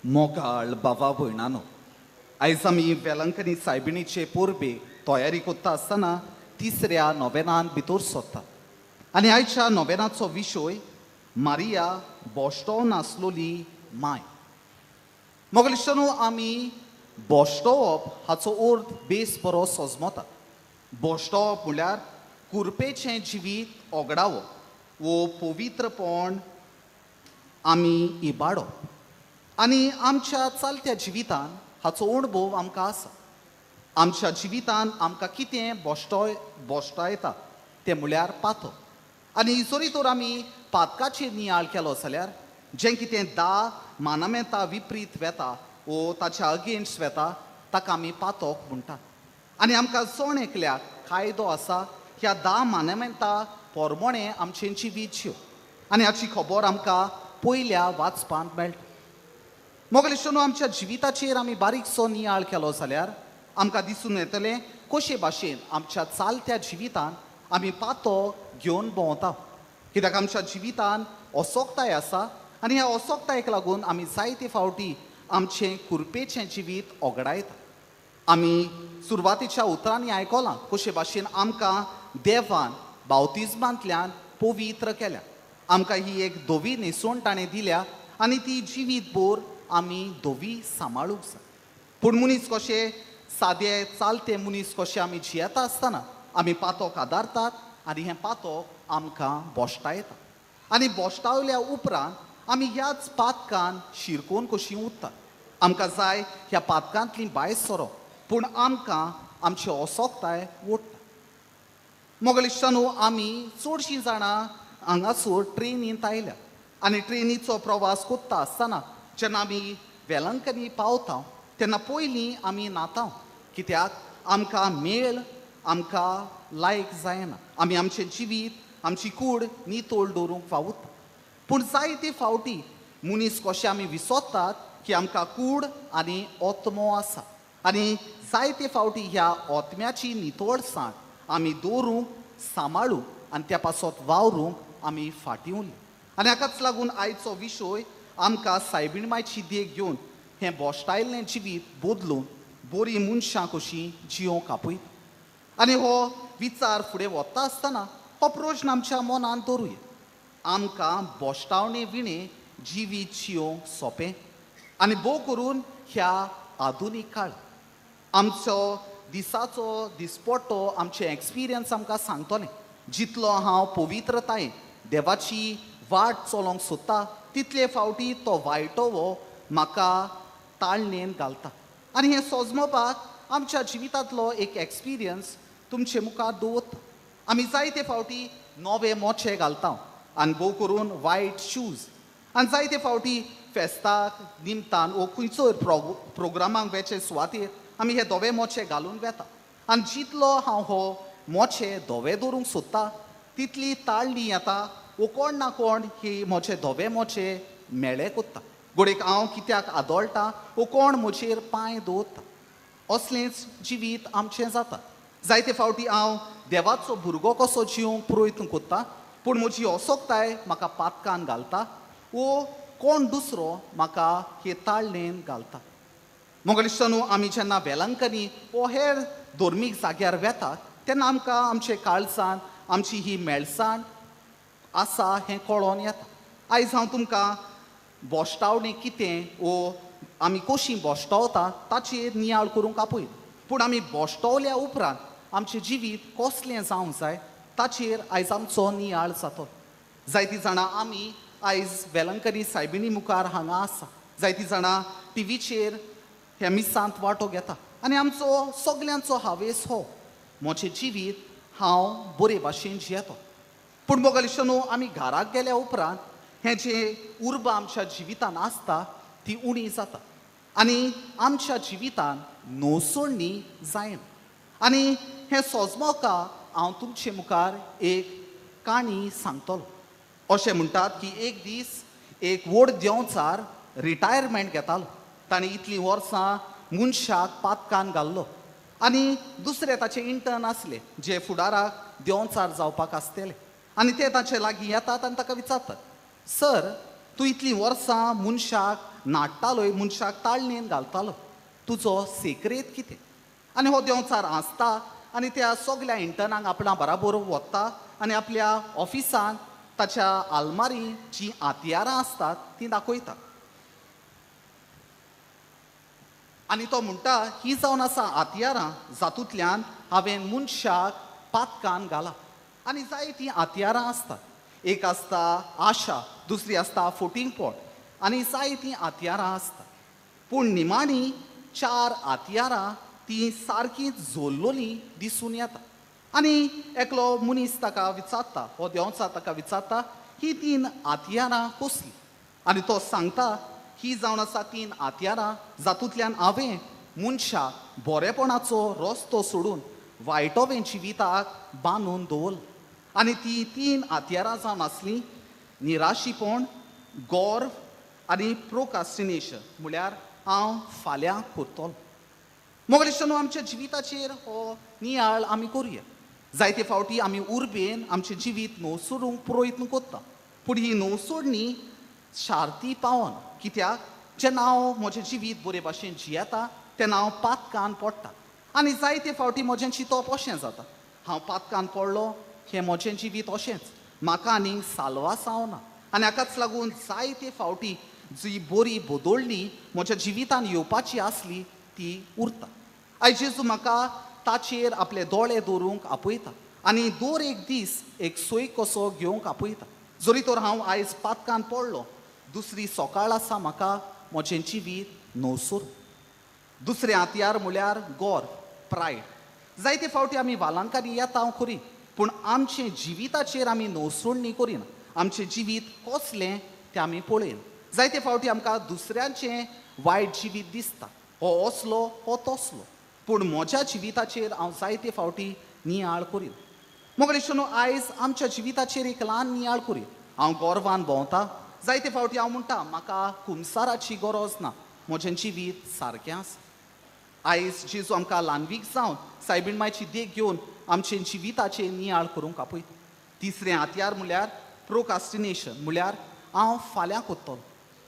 मोगाळ बाबा भयणानो, आयज आमी वेलंकनी सायबिणीचे परबे तयारी करता आसतना तिसऱ्या नोवेनान भितर सरता आनी आयच्या नोवेनाचो विशय मारिया बोश्टो नासलोली माय. मोगलिश्टानो, आमी बोश्टोवप हाचो अर्थ बेस बरो सजमता. बोश्टोवप म्हणल्यार कुरपेचें जिवीत ओगडावप वो पवित्रपण आमी इबाडप आनी आमच्या चलत्या जिवितान हाचो अणभव आमकां आसा. आमच्या जिवितान आमकां कितें बोश्टायता तें म्हळ्यार पातक. आनी जरी तर आमी पातकाचेर नियाळ केलो जाल्यार जें कितें 10 मानमेंता विपरीत वेता वो ताच्या अगेन्स्ट वेता ताका आमी पातक म्हणटात. आनी आमकां जण एकल्याक कायदो आसा ह्या 10 मानमेंता पोरमोणें आमचें जिवीत जिव. आनी हाची खबर आमकां पयल्या वाचपांत मेळटा. मोगलेश्वनो, आमच्या जिविताचेर आमी बारीकसो नियाळ केलो जाल्यार आमकां दिसून येतलें कशे भाशेन आमच्या चालत्या जिवितान आमी पातक घेवन भोंवता. कित्याक आमच्या जिवितान असोक्ताय आसा आनी ह्या असोक्तायेक लागून आमी जायते फावटी आमचें कुरपेचें जिवीत ओगडायता. आमी सुरवातेच्या उतरांनी आयकलां कशे भाशेन आमकां देवान बावतिज्मांतल्यान पवित्र केल्या. आमकां ही एक धवी न्हेसवण ताणें दिल्या आनी ती जिवीत भर आमी धवी सांबाळूंक जाय. पूण मनीस कशे सादे चालते मनीस कशे आमी जियेता आसतना आमी पातक आदारतात आनी हें पातक आमकां बोश्टायता. आनी बोश्टावल्या उपरांत आमी ह्याच पातकान शिरकोन कशी उरतात. आमकां जाय ह्या पातकांतली भायर सोरो, पूण आमकां आमची असोक्ताय ओडटा. मोगलिश्टानू, आमी चडशीं जाणां हांगासर ट्रेनींत आयल्या आनी ट्रेनीचो प्रवास कोत्ता आसतना जेन्ना आमी वेलंकनी पावता तेन्ना पयलीं आमी न्हाता. कित्याक आमकां मेळ आमकां लायक जायना. आमी आमचें जिवीत आमची कूड नितळ दवरूंक फावता. पूण जायते फावटी मनीस कशें आमी विसरतात की आमकां कूड आनी आत्मो आसा आनी जायते फावटी ह्या आत्म्याची नितळसाण आमी दवरूंक सांबाळूंक आनी त्या पासत वावरूंक आमी फाटीं उरले. आनी हाकाच लागून आयचो विशय आमकां सायबीण मायची देख घेवन हें बोश्टायल्लें जिवीत बदलून बरीं मनशां कशीं जियोंक आपयता. आनी हो विचार फुडें वता आसतना हो प्रश्न आमच्या मनांत दवरुया. आमकां बोश्टावणे विणें जिवीत जियोंक सोंपें आनी भोव करून ह्या आधुनीक काळ आमचो दिसाचो दिसपट्टो आमचें एक्सपिरियन्स आमकां सांगतलें. जितलो हांव पवित्रतायेन देवाची वाट चलोवंक सोदता तितले फावटी तो वायटोवो म्हाका ताळणेन घालता. आनी हें सोजमोवपाक आमच्या जिवितांतलो एक एक्सपिरियन्स तुमचे मुखार दवरता. आमी जायते फावटी नवे मोचे घालता आनी भोव करून वायट शूज आनी जायते फावटी फेस्ताक निमतान वो खंयचोय प्रोग्रामाक वेचे सुवातेर आमी हे धवे मोचे घालून वेता. आनी जितलो हांव हो मोचे धवे दवरूंक सोदता तितली ताळणी येता वो कोण ना कोण ही म्हजे धवे मोचे मेळे कोत्ता. घडयेक हांव कित्याक आदळटा वो कोण म्हजेर पांय दवरता. असलेंच जिवीत आमचें जाता. जायते फावटी हांव देवाचो भुरगो कसो जिवंक प्रयत्न कोत्ता पूण म्हजी असोक्ताय म्हाका पातकान घालता वो कोण दुसरो म्हाका हे ताळणेन घालता. मोगलिश्टानू, आमी जेन्ना वेलंकनी वो हेर धर्मीक जाग्यार वेतात तेन्ना आमकां आमचे काळजान आमची ही मेळसाण आसा हें कळोन येता. आयज हांव तुमकां बोश्टावणें कितें वो आमी कशी बोश्टावता ताचेर नियाळ करूंक आपयता. पूण आमी बोश्टावल्या उपरांत आमचें जिवीत कसलें जावंक जाय ताचेर आयज आमचो नियाळ जातो. जायतीं जाणां आमी आयज वेलंकनी सायबिणी मुखार हांगा आसा. जायतीं जाणां टिवीचेर ह्या मिसांत वांटो घेता आनी आमचो सगल्यांचो हावेस हो म्हजें जिवीत हांव बरे भाशेन जियेतो. पूण मोगलिश्टानू, आमी घराक गेल्या उपरांत हें जें उर्बा आमच्या जिवितान आसता ती उणी जाता आनी आमच्या जिवितान नवसोडणी जायना. आनी हें सोजमोका हांव तुमचे मुखार एक काणी सांगतलो. अशें म्हणटात की एक दीस एक व्हड देंवचार रिटायरमेंट घेतालो. ताणें इतलीं वर्सां मनशाक पातकान घाल्लो आनी दुसरे ताचे इंटर्न आसले जे फुडाराक देंवचार जावपाक आसतले आनी ते ताचे लागीं येतात आनी ताका विचारतात, सर तूं इतलीं वर्सां मनशाक नाडटालोय, मनशाक ताळणेन घालतालो, तुजो सेक्रेत कितें? आनी हो देंवचार हांसता आनी त्या सगल्या इंटर्नांक आपणा बराबर वता आनी आपल्या ऑफिसान ताच्या आलमारी जीं हत्यारां आसतात तीं दाखयता. आनी तो म्हणटा, ही जावन आसा हत्यारां जातूंतल्यान हांवें मनशाक पातकान घाला. आनी जायतीं हत्यारां आसतात, एक आसता आशा, दुसरी आसता फोटिंगपण, आनी जायतीं हत्यारां आसतात. पूण निमाणी चार हातयारां ती सारकी जोल्लोली दिसून येता. आनी एकलो मनीस ताका विचारता, हो देंवचार ताका विचारता, ही तीन हातयारां कसली? आनी तो सांगता, ही जावन आसा तीन हातयारां जातूंतल्यान हांवें मनशाक बरेपणाचो रस्तो सोडून वायटोवें जिविताक बांदून दवरलो. आनी ती तीन हातयारां जावन आसलीं निराशीपण, गौरव आनी प्रोकास्टिनेशन, म्हळ्यार हांव फाल्यां करतलो. मोगरेश्वरानो, आमच्या जिविताचेर हो नियाळ आमी करुया. जायते फावटी आमी उर्बेन आमचें जिवीत नवसोडूंक प्रयत्न करता, पूण ही नवसोडणी शार्ती पावना. कित्याक? जेन्ना हांव म्हजें जिवीत बरे भाशेन जियेता तेन्ना हांव पातकान पडटा आनी जायते फावटी म्हजें चिंतप अशें जाता, हांव पातकान पडलो, हें म्हजें जिवीत अशेंच, म्हाका आनीक साल्वासांव ना. आनी हाकाच लागून जायते फावटी जी बरी बदलणी म्हज्या जिवितान येवपाची आसली ती उरता. आयज जेजू म्हाका ताचेर आपले दोळे दवरूंक आपयता आनी दर एक दीस एक सोय कसो घेवंक आपयता. जरी तर हांव आयज पातकान पडलो, दुसरी सकाळ आसा म्हाका म्हजें जिवीत नवसोर. दुसरें हातयार म्हळ्यार गौर, प्रायड. जायते फावटी आमी वालांकांनी येता खरी, पूण आमचे जिविताचेर आमी नवसोडणी करिना. आमचें जिवीत कसलें तें आमी पळयना. जायते फावटी आमकां दुसऱ्यांचें वायट जिवीत दिसता, हो असलो हो तसलो, पूण म्हज्या जिविताचेर हांव जायते फावटी नियाळ करीन. मोगरेश्वरानो, आयज आमच्या जिविताचेर एक ल्हान नियाळ करीन. हांव गोरवान भोंवता, जायते फावटी हांव म्हणटा म्हाका कुमसाराची गरज ना, म्हजें जिवीत सारकें आसा. आयज जेजू आमकां ल्हानवीक जावन सायबीण मायची देख घेवन आमचे जिविताचेर नियाळ करूंक आपयता. तिसरें हातयार म्हळ्यार प्रोकास्टिनेशन, म्हळ्यार हांव फाल्यां करतलो.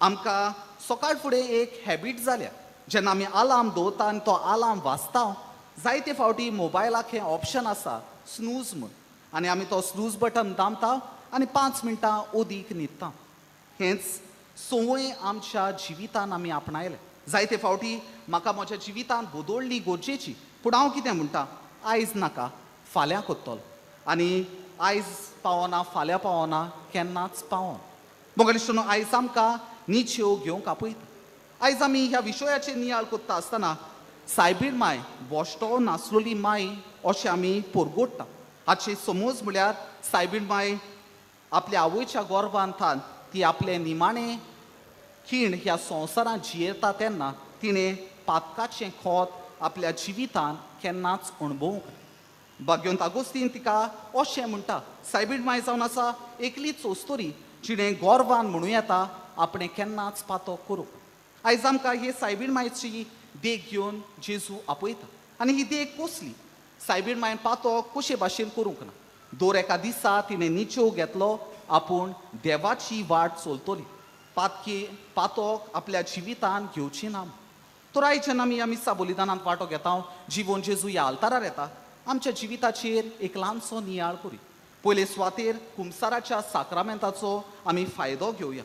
आमकां सकाळ फुडें एक हॅबीट जाल्या, जेन्ना आमी आलार्म दवरता आनी तो आलार्म वाजता, जायते फावटी मोबायलाक हें ऑप्शन आसा स्नूज म्हूण, आनी आमी तो स्नूज बटन दामता आनी 5 मिनटां ओदीक न्हिदता. हेंच संवय आमच्या जिवितान आमी आपणायलें. जायते फावटी म्हाका म्हज्या जिवितान बदलणी गरजेची, पूण हांव कितें म्हणटा, आयज नाका, फाल्यां करतलो. आनी आयज पावना, फाल्यां पावना, केन्नाच पावना. मोगरेश्वरानो, आयज आमकां निच्यो घेवंक आपयता. आयज आमी ह्या विशयाचेर नियाळ करता आसतना सायबीण माय बोश्टो नासलोली माय अशें आमी परगोडटा. हाचे समज म्हळ्यार सायबीण माय आपल्या आवयच्या गोरवांतान ती आपले निमाणें खीण ह्या संवसारांत जियेता तेन्ना तिणें पातकाचें खोत आपल्या जिवितान केन्नाच अणभवूंक. भाग्यवंत आगोस्तीन तिका अशें म्हणटा, सायबीण माय जावन आसा एकलीच ओस्तोरी जिणें गोरवान म्हणूं येता आपणें केन्नाच पातक करूंक. आयज आमकां हे सायबीण मायची देख घेवन जेजू आपयता. आनी ही देख कसली? सायबीण मायन पातक कशे भाशेन करूंक ना. दर एका दिसा तिणें निचेव घेतलो आपूण देवाची वाट चलतली, पातक आपल्या जिवितान घेवची ना. तर आयज जेन्ना आमी ह्या मिसा बलिदानांत वांटो घेता, जिवन जेजू ह्या आल्तारार येता, आमच्या जिविताचेर एक ल्हानसो नियाळ करी. पयले सुवातेर कुमसाराच्या साक्रामेंताचो आमी फायदो घेवया.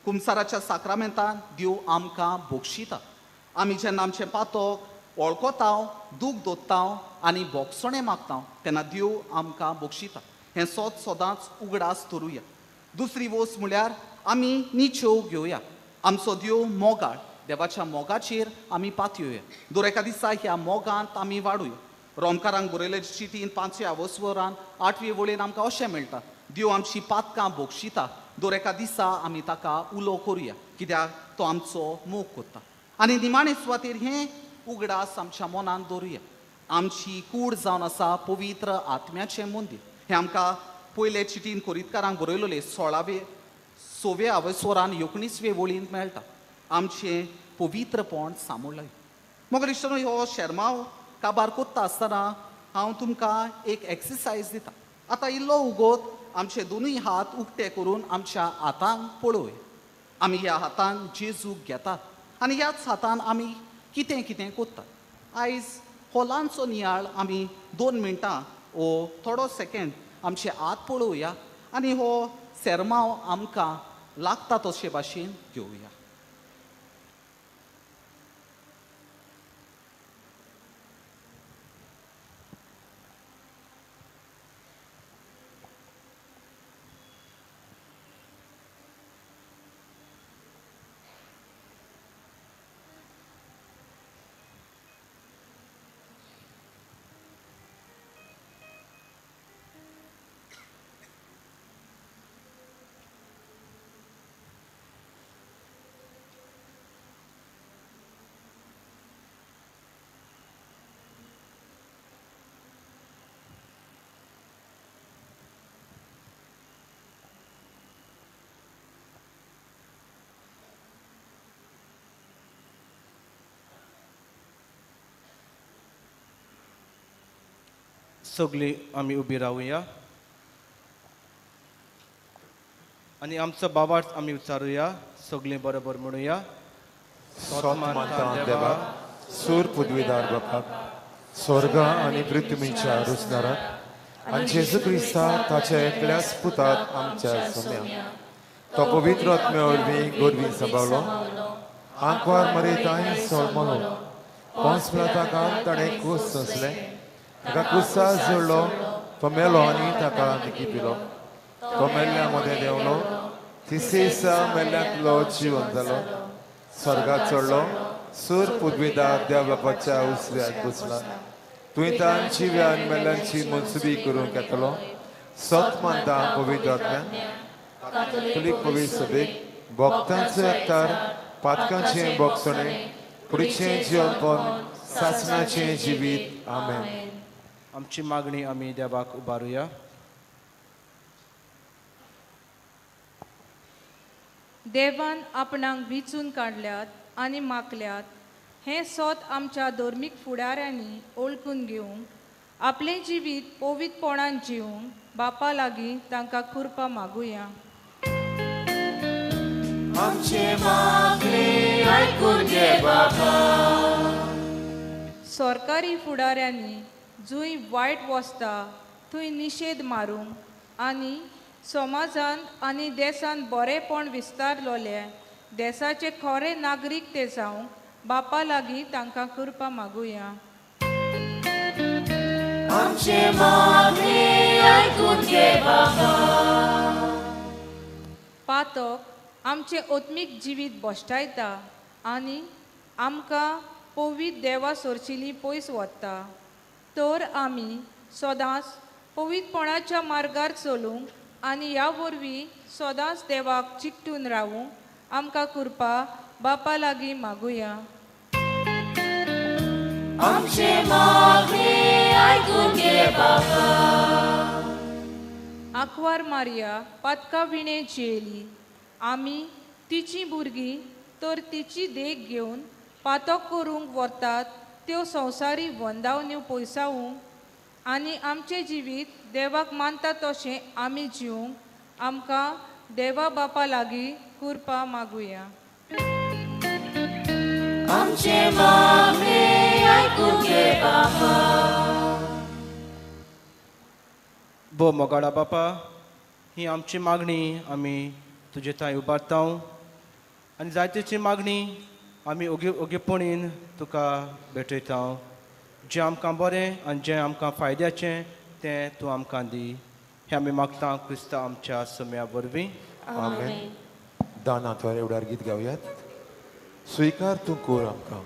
कुमसाराच्या साक्रामेंतान देव आमकां बक्षिता. आमी जेन्ना आमचें पातक वळखता, दूख दोत्ता आनी बोगसणें मागता तेन्ना देव आमकां बक्षिता. हें सोद सदांच उगडास धरुया. दुसरी वस्त म्हळ्यार आमी निचेव घेवया. आमचो देव मोगाळ, देवाच्या मोगाचेर आमी पातयेवया. दर एका दिसा ह्या मोगांत आमी वाडुया. रोमकारांक बरयले चिटीन 5व्या वसवरान 8वे वळीन आमकां अशें मेळटा, देव आमची पातकां बक्षिता. दर एका दिसा आमी ताका उलो करुया, कित्याक तो आमचो मोग करता. आनी निमाणे सुवातेर हें उगडास आमच्या मनान दवरुया, आमची कूड जावन आसा पवित्र आत्म्याचें मंदीर. हें आमकां पयले चिटीन कोरितकारांक बरयलेले 6व्या आवयस्वरान 19वे वळींत मेळटा. आमचें पवित्रपण सांबाळ्ळें. मोगरेश्वरानो, हो शेरमांव काबार कोत्ता आसतना हांव तुमकां एक एक्सरसायज दिता. आतां इल्लो उगोत आमचे दोनूय हात उक्ते करून आमच्या हातांक पळोवया. आमी ह्या हातान जेजूक घेतात आनी ह्याच हातान आमी कितें कितें करतात. आयज हो ल्हानसो नियाळ आमी 2 मिनटां ओ थोडो सेकेंड आमचे हात पळोवया आनी हो सेरमांव आमकां लागता तशे भाशेन घेवया. सगळीं आमी उबी रावया आनी आमचो बाबार्थ आमी उच्चारुया. सगळीं बरोबर म्हणुया. सोत मानता देवा, सूर पदवीदार बापाक, स्वर्ग आनी पृथ्वीच्या रुसदाराक आनी जेजू क्रिस्ता ताच्या एकल्याच पुतात आमच्या सोम्या, तो पवित्र आत्म्या वरवीं गोरवीं सांबाळलो, आंकवार मरेताय सोलमलो, पोंस ताका ताणें कूस सोंसलें, ताका कुसार जोडलो, तो मेलो आनी ताका निकी पिलो, तो मेल्ल्या मदें देंवलो, तिसरे दिसा मेल्ल्यांतलो जिवन जालो, स्वर्गात चडलो, सूर पदवीदार देव बापाच्या उजव्याक बसला, तुवें तांची जिव्यान मेल्ल्यांची मनसुबी करूंक येतलो. सत मानता पवित्र आत्म्यान, कातोलीक पवित्र सभेक, भक्तांचो एकतार, पातकांचें भोगसणें, कुडीचें जिवनपण, सासणाचें जिवीत. आमेन. आमची मागणी आमी देवाक उबारुया. देवान आपणाक विचून काडल्यात आनी मागल्यात हें सोत आमच्या धर्मीक फुडाऱ्यांनी ओळखून घेवंक, आपलें जिवीत पवित्रपणान जिवंक बापा लागीं तांकां कृपा मागुया. आमचे मागणें आयकून घे बाबा. सरकारी फुडाऱ्यांनी जंय वायट वसता थंय निशेध मारूंक आनी समाजांत आनी देशांत बरेंपण विस्तारलोले देशाचे खरे नागरीक ते जावंक बापा लागीं तांकां कृपा मागुया. आमचे मागणें आयकून घे बाबा. पातक आमचें आत्मीक जिवीत भश्टायता आनी आमकां पवित्र देवा सोरशिली पयस वता, तर आमी सदांच पवित्रपणाच्या मार्गार चलूंक आनी ह्या वरवीं सदांच देवाक चिकटून रावूंक आमकां कृपा बापा लागीं मागुया. आमचे मागणें आयकून घे बाबा. आंकवार मारिया पातका विणें जियेली, आमी तिचीं भुरगीं तर तिची देख घेवन पातक करूंक व्हरतात त्यो संवसारी वंदावण्यो पयसावूंक आनी आमचें जिवीत देवाक मानता तशें आमी जिवंक आमकां देवा बापा लागीं कृपा मागुया. आमचे मागणें आयकून घे बाबा. भो मोगाळा बापा, ही आमची मागणी आमी तुजे थंय उबारता आनी जायतेची मागणी आमी ओगी ओगीपणीन तुका भेटयता. जें आमकां बरें आनी जें आमकां फायद्याचें तें तूं आमकां दी, हें आमी मागता क्रिस्ता आमच्या सम्या वरवीं. आमेन. दानांत एवढ्यार गीत गावयात. स्वीकार तूं कोर आमकां.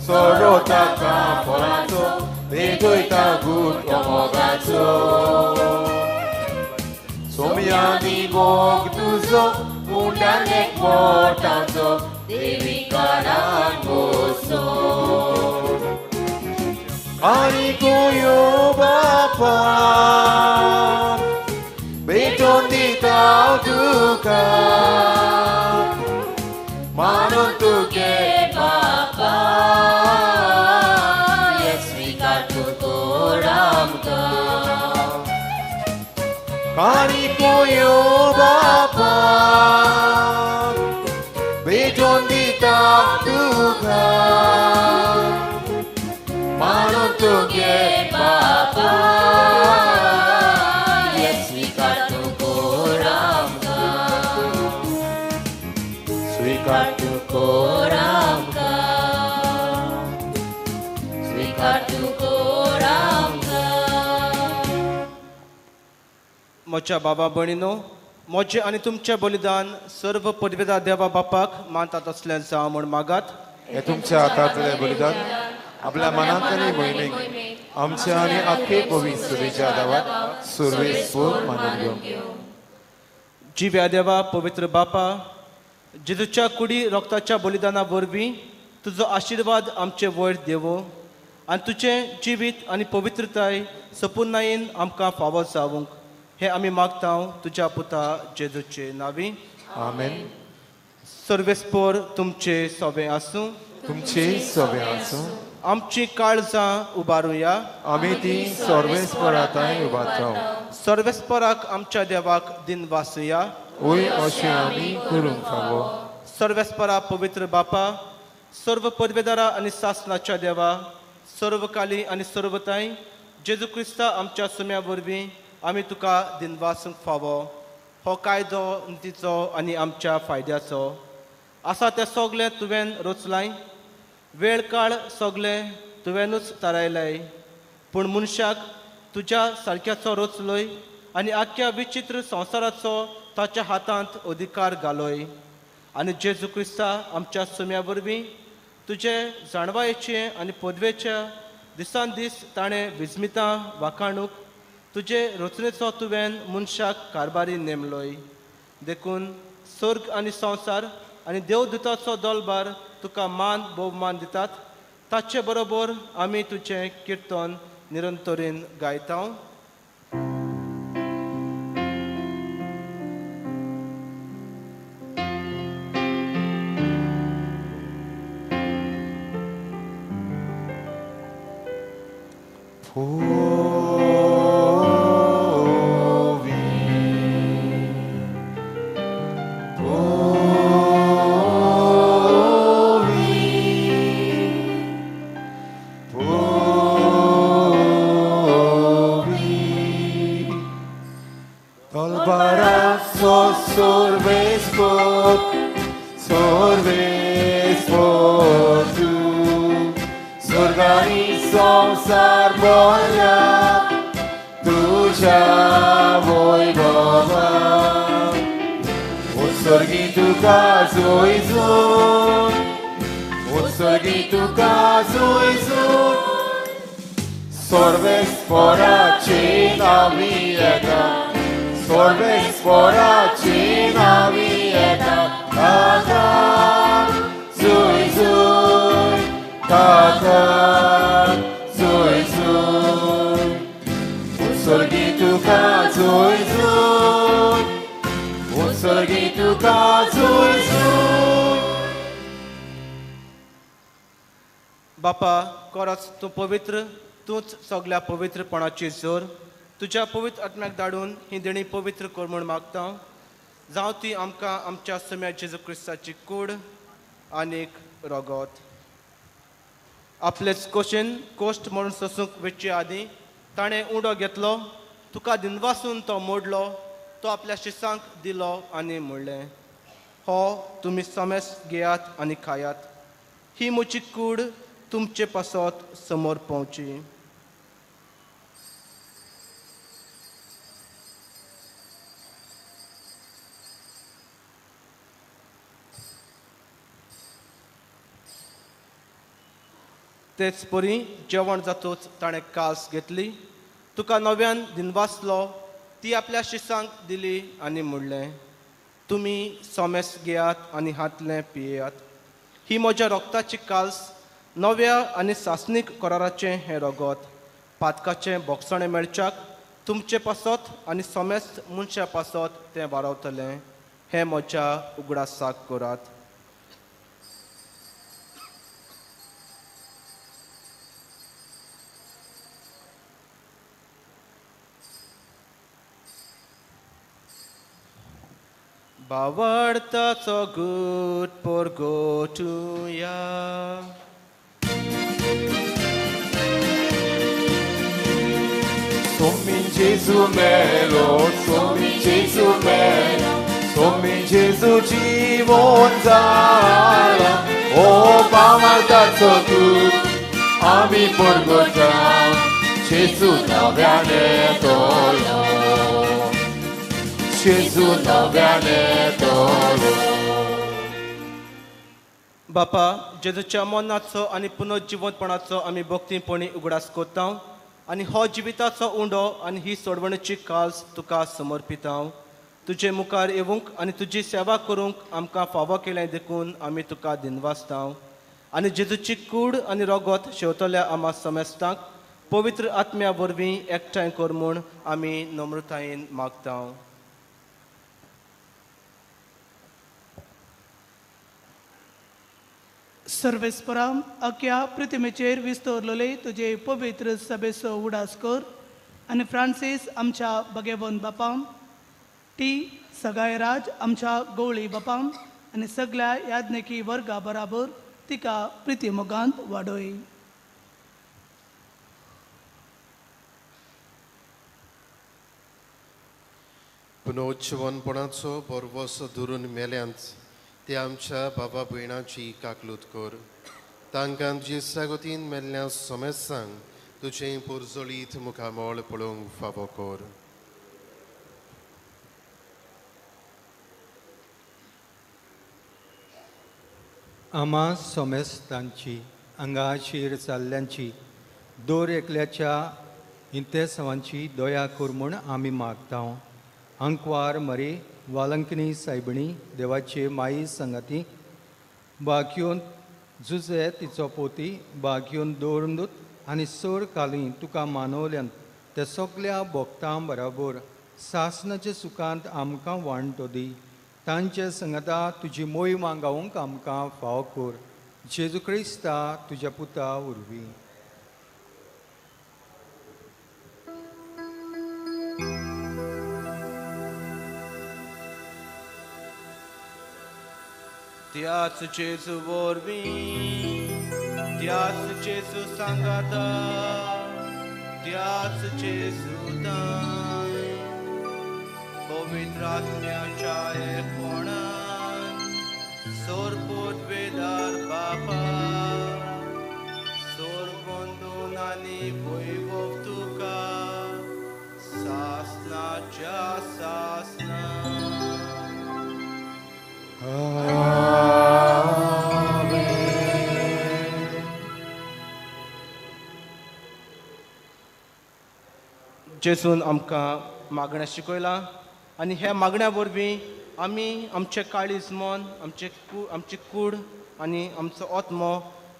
सोरो ताका फळाचो भेटयता गूट मोगाचो, सोम्यानी मोग तुजो मुंडाने पोटाचो देवी कानान बोसो. आनी कुयो बापा भेटोन दिता तुका, मानून तुगे बापा स्वीकार तूं कोर आमकां. आनी कुयो बापा भेटोन दिता तुका, मानून तुगे बापा स्वीकार तूं कोर आमकां. स्वीकार तूं कोर आमकां. स्वीकार तूं कोर आमकां. म्हज्या बाबा भयणीनो, म्हजें आनी तुमचें बलिदान सर्व पदवेदार देवा बापाक मानतात असलें जावं म्हूण मागात. हे तुमच्या हातांतलें बलिदान आपल्या मनांत आनी मोहिमेक आमच्या आनी आख्खे पवित्र सभेच्या दावात सुरवेस पूर मानून घेवं. जिव्या देवा पवित्र बापा, जेजूच्या कुडी रोगताच्या बलिदाना वरवीं तुजो आशिर्वाद आमचे वयर देवो आनी तुजें जिवीत आनी पवित्रताय सपुर्णायेन आमकां फावो जावंक हें आमी मागता तुज्या पुता जेजूचे नांवी. आमेन. सर्वेस्पोर तुमचे सोबें आसूं. तुमचे सोबें आसूं. आमची काळजां उबारुया. आमी ती सर्वेस्पराताय उबारता. सर्वेस्पराक आमच्या देवाक दिन वासुया. वय अशें आमी करूंक फावो. सर्वेस्परा पवित्र बापा, सर्व पदवेदारा आनी सासनाच्या देवा, सर्वकाली आनी सर्वताय जेजू क्रिस्ता आमच्या सुम्या वरवीं आमी तुका दिनवासूंक फावो. हो कायदो नितीचो आनी आमच्या फायद्याचो आसा. तें सगलें तुवें रचलाय, वेळ काळ सगलें तुवेंनूच थारायलाय. पूण मनशाक तुज्या सारक्याचो रचलोय आनी आख्ख्या विचित्र संवसाराचो ताच्या हातांत अधिकार घालोय. आनी जेजू क्रिस्ता आमच्या सुम्या वरवीं तुजे जाणवायेचे आनी पदवेच्या दिसान दीस ताणें विस्मितां वाखाणूक तुजे रचनेचो तुवें मनशाक कारभारी नेमलोय. देखून स्वर्ग आनी संवसार आनी देवदूताचो दोलबार तुका मान भोवमान दितात. ताचे बरोबर आमी तुजें किर्तन निरंतरीन गायता. बापा, कोरच तूं पवित्र, तूंच सगल्या पवित्रपणाची जोर. तुज्या पवित्र आत्म्याक धाडून ही देणी पवित्र कर म्हूण मागता. जावं ती आमकां आमच्या सम्या जेजू क्रिस्ताची कूड आनीक रगत. आपलेच कोशेन कोश्ट म्हणून सोसूंक वेचे आदीं ताणें उंडो घेतलो, तुका दिनवासून तो मोडलो, तो आपल्या शिसांक दिलो आनी म्हणलें, हो तुमी समेस घेयात आनी खायात, ही म्हजी कूड तुमचे पासत समोर पावची. तेच परी जेवण जातूच ताणें कास घेतली, तुका नव्यान दिनवासलो, ती आपल्या शिसांक दिली आनी म्हणलें, तुमी सोमेस घेयात आनी हातलें पियेयात, ही म्हज्या रोगताची काल्स, नव्या आनी सासणीक कराराचें हें रगत, पातकाचें बोगसणें मेळच्याक तुमचे पासत आनी सोमेस्त मनशा पासत तें वारावतलें. हें म्हज्या उगडासाक करात. बावडताचो गूट परगटुया. Sommi Gesù melo, sommi Gesù melo, sommi Gesù जीवन जाला. ओ बावडताचो गूट आमी परगटा, जेजू नव्याने तोलो, जेजू नव्याने तोलो. बापा, जेजूच्या मरणाचो आनी पुनर्जिवंतपणाचो आमी भक्तीपणी उगडास करता आनी हो जिविताचो उंडो आनी ही सोडवणेची काल्स तुका समर्पिता. तुजे मुखार येवंक आनी तुजी सेवा करूंक आमकां फावो केलें देखून आमी तुका दिनवासता. आनी जेजूची कूड आनी रोगोत शेवतल्या आमा समेस्तांक पवित्र आत्म्या वरवीं एकठांय कर म्हूण आमी नम्रतायेन मागता. सर्वेस्परा अख्या प्रतिमेचेर विस्तरलेले तुजे पवित्र सभेचो उडास कर आनी फ्रांसीस आमच्या भगेवन बापाम, टी सगायराज आमच्या गवळी बापाम आनी सगळ्या याज्ञिकी वर्गा बराबर तिका प्रिती मोगांत वाडय. पुनोज्जीवनपणाचो बरवसो धरून मेल्यांत ते आमच्या बाबा भयणाची काकलूत कर. तांकां जेसा गोतीन मेल्ल्या समेस्तांक तुजें पोरजोळीत मुखामळ पळोवंक फावो कर. आमा सोमेस्तांची आंगाचेर जाल्ल्यांची दर एकल्याच्या इंतेसांवांची दया कर म्हूण आमी मागता. आंकवार मरे वालंकिनी सायबिणी देवाचे माई संगाती बागयोन जुजे तिचो पोती बागयोन दवरून आनी सोर काली तुका मानवल्यान ते सगल्या भोक्तां बराबर सासनाचे सुखांत आमकां वांटो दी. तांचे संगता तुजी मोहिमा गावंक आमकां फाव कर. जेजू क्रिस्ता तुज्या पुता वरवीं. त्याच जेजू वरवीं, त्याच जेजू सांगाता, त्याच जेजू पवित्र आत्म्याच्या एकपणान सोरपोत वेदार बापा सोर बंधून आनी वैभव तुका सासनाच्या सासना. जेजून आमकां मागणें शिकयलां आनी ह्या मागण्या वरवीं आमी आमचें काळीज मन, आमची कूड आनी आमचो आत्मो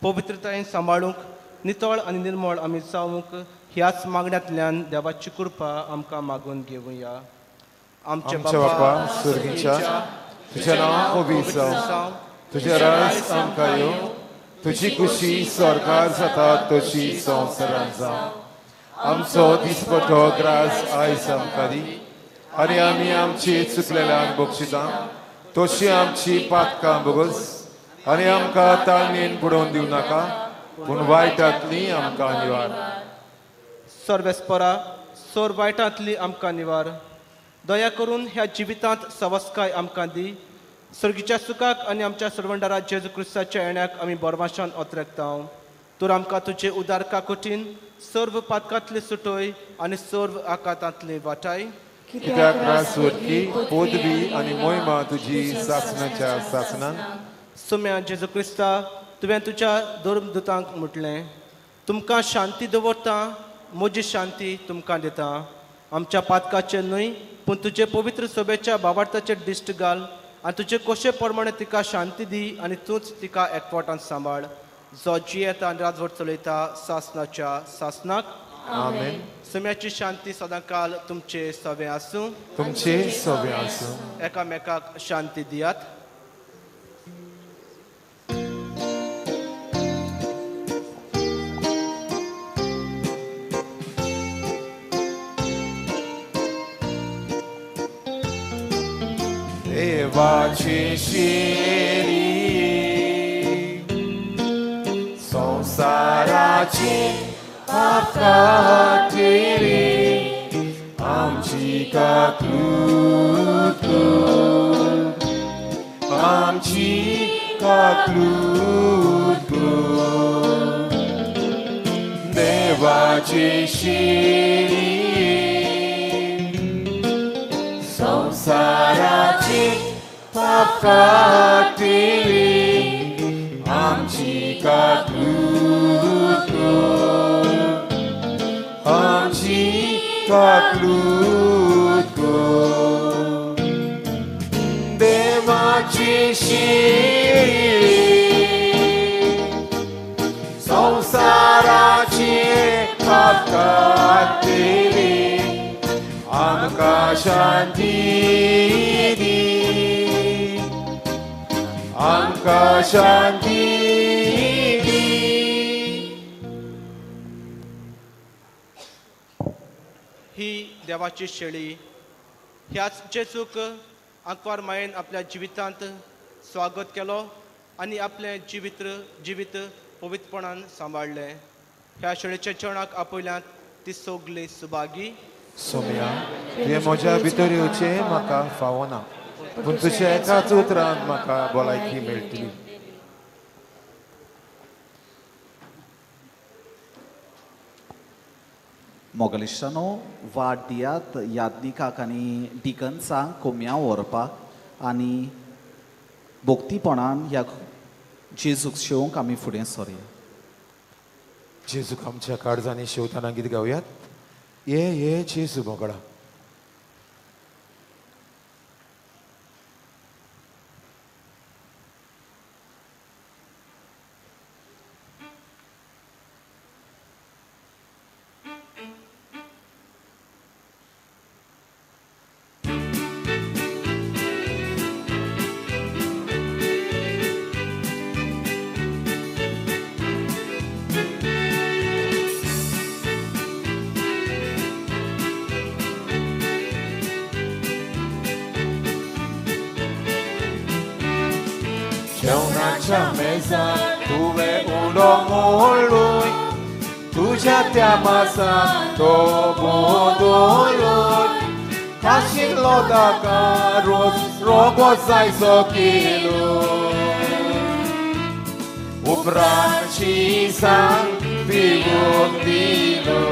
पवित्रतायेन सांबाळूंक, नितळ आनी निर्मळ आमी जावंक ह्याच मागण्यांतल्यान देवाची कृपा आमकां मागून घेवया. आमच्या बापा स्वर्गीच्या, तुझें नांव पवित्र जावं, तुजें राज आमकां येवं, तुजी खुशी स्वर्गार जाता तशी संवसारांत जावं. आमचो दिसपटो ग्रास आयज आमकां दी आनी आमी आमची चुकलेल्यांक बक्षिता तशी आमची पातकां भोगस आनी आमकां ताळणेन बुडोवन दिवं नाका पूण वायटांतली आमकां निवार. सर्वेस्परा सोर वायटांतली आमकां निवार. दया करून ह्या जिवितांत सवस्काय आमकां दी. सर्गीच्या सुखाक आनी आमच्या सर्वंडारा जेजू क्रिस्ताच्या येण्याक आमी बरवाशान ओतरेकता. तर आमकां तुजे उदार काकोटीन सर्व पातकांतली सुटोय आनी सर्व आकातांतली वाटाय. कित्याक रासवरकी पदवी आनी मोहिमा तुजी सासनाच्या सासनान. सुम्या जेजू क्रिस्ता, तुवें तुज्या धर्मदूतांक म्हटलें, तुमकां शांती दवरता, म्हजी शांती तुमकां दिता. आमच्या पातकाचेर न्हय पूण तुजे पवित्र सभेच्या बाबार्थाचेर दिश्ट घाल आनी तुजे कोशे प्रमाणे तिका शांती दी आनी तूंच तिका एकवटान सांबाळ, जो जियेता आनी राजवट चलयता सासनाच्या सासनाक. आमेन. सम्याची शांती सदांकाल तुमचे सवे आसूं. तुमचे सवे आसूं. एकामेकाक शांती दियात. देवाची शिरी संसाराची पापकाटेरी आमची काकलूत कर, आमची काकलूत कर. देवाची शिरी संसाराची पापकाटेरी आमची काकलूत कर, आमची काकलूत कर. देवाची शिरी संवसाराची पातकांतली आमकां शांती दी, आमकां शांती दी. ही देवाची शेळी ह्याच जेजूक आंकवार मायेन आपल्या जिवितांत स्वागत केलो आनी आपलें जिवीत पवित्रपणान सांबाळ्ळें. ह्या शेळीच्या जेवणाक आपयल्यांत ती सगळी सुभागी. सोम्या, तुवें म्हज्या भितर येवचें म्हाका फावना, पूण तुज्या एकाच उतरान म्हाका भलायकी मेळटली. मोगलिश्टानो, वाट दियात याज्ञिकाक आनी डिकन्सांक कोमया व्हरपाक आनी भक्तीपणान ह्या जेजूक शेवंक आमी फुडें सरया. जेजूक आमच्या काळजांनी शेवतना गीत गावयात. ये ये जेजू मोगळा. जेवणाच्या मेजार तुवें उलो मोडून तुज्या त्या मासान तो बदलून खाशिल्लो ताका रोज रोगो जायचो किलो उपरांत शिसांग पिवूंक दिलो.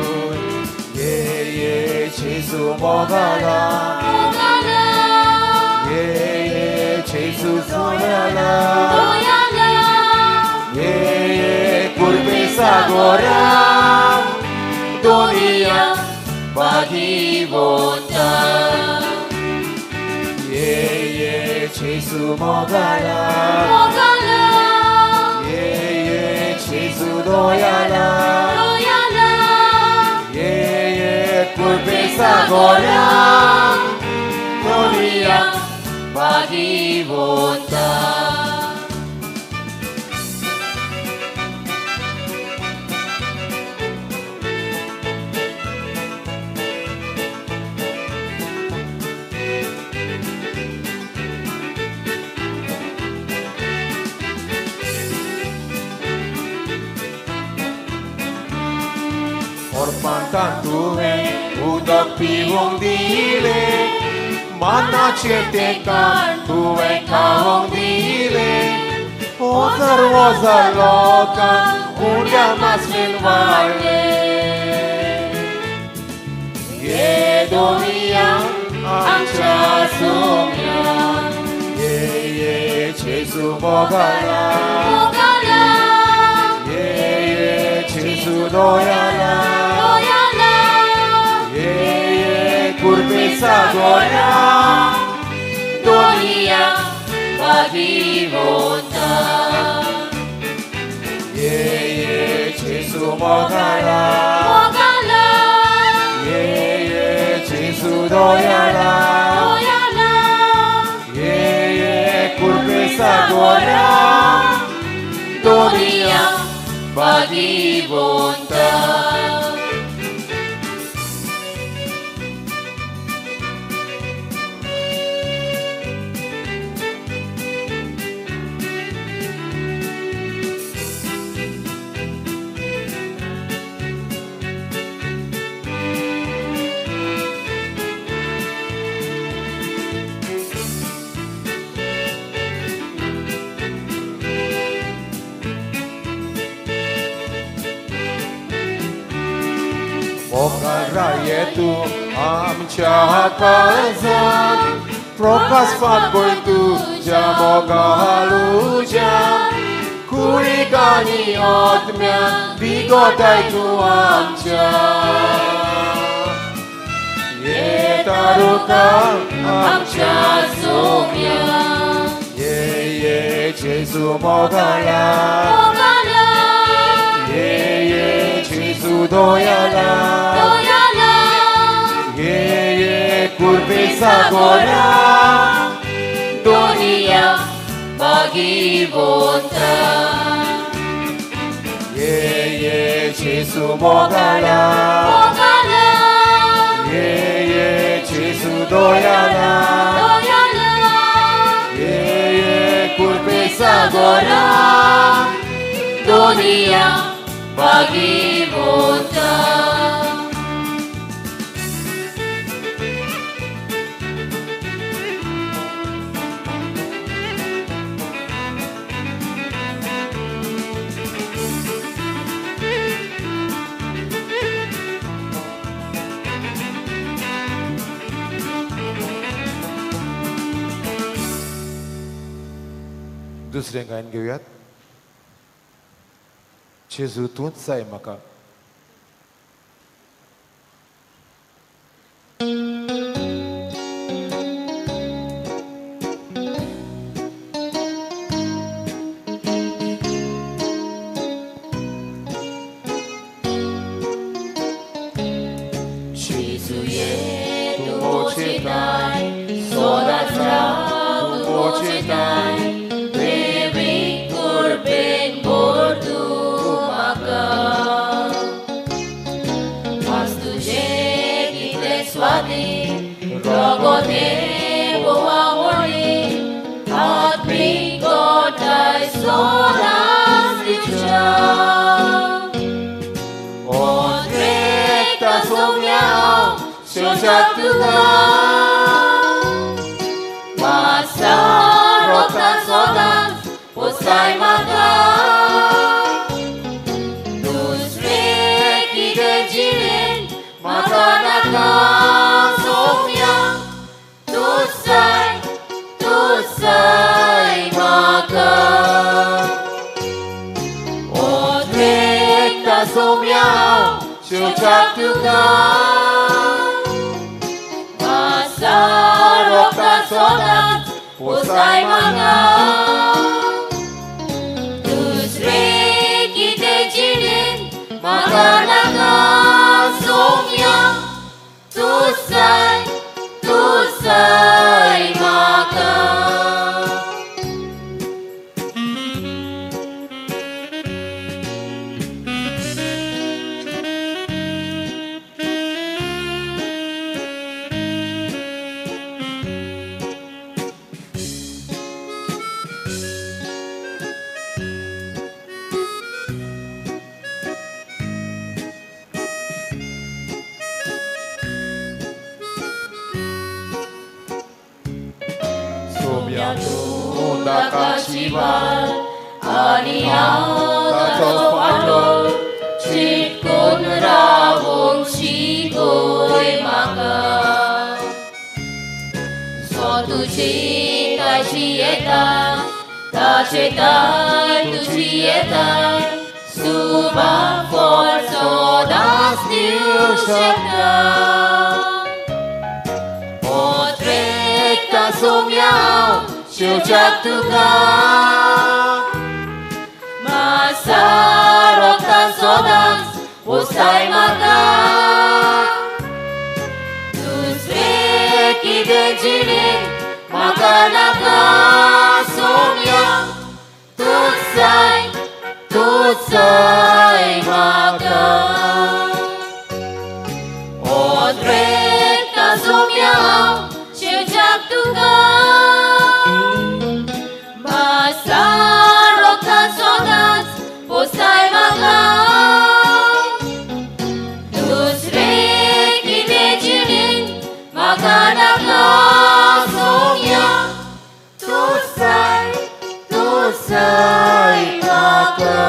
ये ये जेजू मोगाला, ये ये जेजू जोयाला, ये ये कुर्बेसा गोरा दुनिया भागीवंता. ये ये जेजू मोगाला, ये ये जेजू दोयाला, ये ये कुर्बेसा गोरा दुनिया भागीवंता. ओरपांतान तुवें उदक पिवंक दिलें, मानाचें तें कान तुवें खावंक दिलें. वजार वजार लोकांक उण्या मासलेन वाडलें. ये दुनिया आमच्या सोम्या, ये ये जेजू मोगाला, ये ये जेजू दोयाला, ये ये कुर्बेसा गोरा दुनिया भागीवंता. ये ये जेजू मोगाला, ये ये जेजू दोयाला, ये ये कुर्बेसा गोरा दुनिया भागीवंता. मोगारा ये तूं आमच्या काळजांत, प्रकाश फांतभर तुज्या मोगालुज्या, कुडीक आनी आत्म्याक बिगोताय तूं आमच्या. ये तारुका आमच्या सोम्या, ये जेजू मोगाला मोगाला ये ये जेजू दोयाला दोयाला ये ये कुर्बेसा गोरा दोनिया भागीवंता ये ये जेजू मोगाला मोगाला ये ये जेजू दोयाला दोयाला ये ये कुर्बेसा गोरा दोनिया भागीवंता. दुसरें गायन घेवयात. जेजू तूंच जाय म्हाका. जेजू ये तूं मोचेताय सोदांच राव तूं मोचेताय देवी कुर्बेन भर तूं म्हाका मास तुजें कितलें स्वादीक रगत हें भोव आवडली आत्मीक गोठाय सोदांच दिवच्या Odrekta somiao, शेवच्याक तुका मासा रोगता सदांच पोसाय म्हाका दुसरें कितें जिणेंत म्हाका नाका सोम्या तूंच जाय तूंच जाय म्हाका. Odrekta somiao, शेवच्याक तुका मासा रोगता सदांच पोसाय म्हाका दुसरें कितें जिणेंत म्हाका नाका सोम्या तूंच जाय तूंच जाय म्हाका. सोम्या तूं दाकाची वाल आनी हांव ताचो फाटो चिटकून रावूंक शिकय म्हाका सो तुजी ताची येता ताचे ताय तुजी येता सुबा फळ सदांच दिवंक शकता. Odrekta somiao, शेवच्याक तुका मासा रोगता सदांच पोसाय म्हाका दुसरें कितें जिणेंत म्हाका नाका सोम्या तूंच जाय तूंच जाय म्हाका. Odrekta somiao, शेवच्याक तुका मासा रोगता सदांच पोसाय म्हाका दुसरें कितें जिणेंत म्हाका नाका सोम्या तूंच जाय तूंच जाय म्हाका.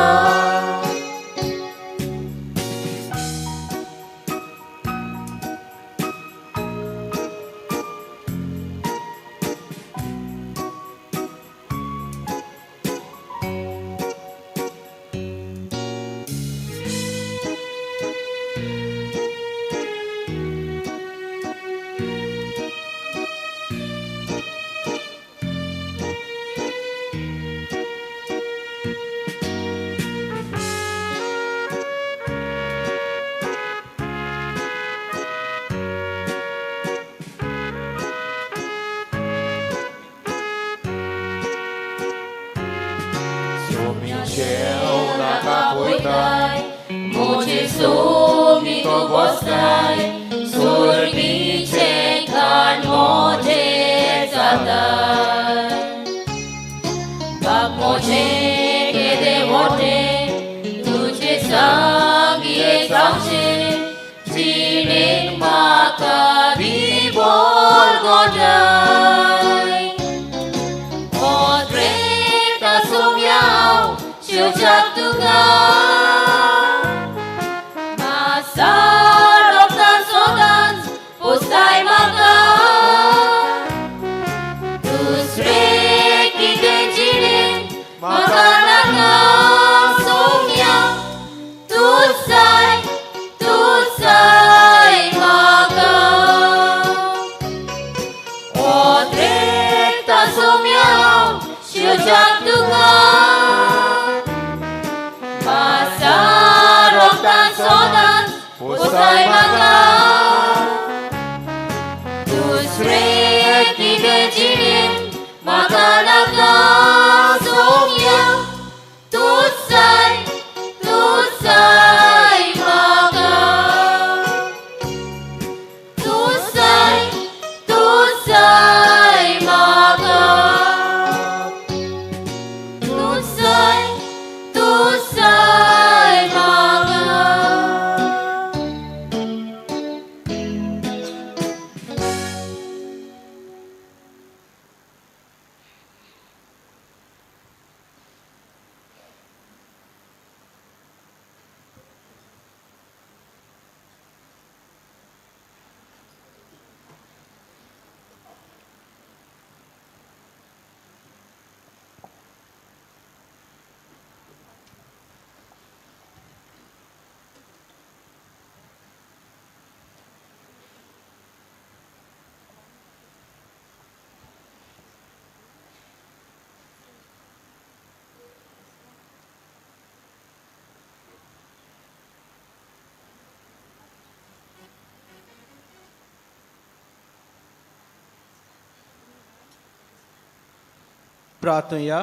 प्रार्थना।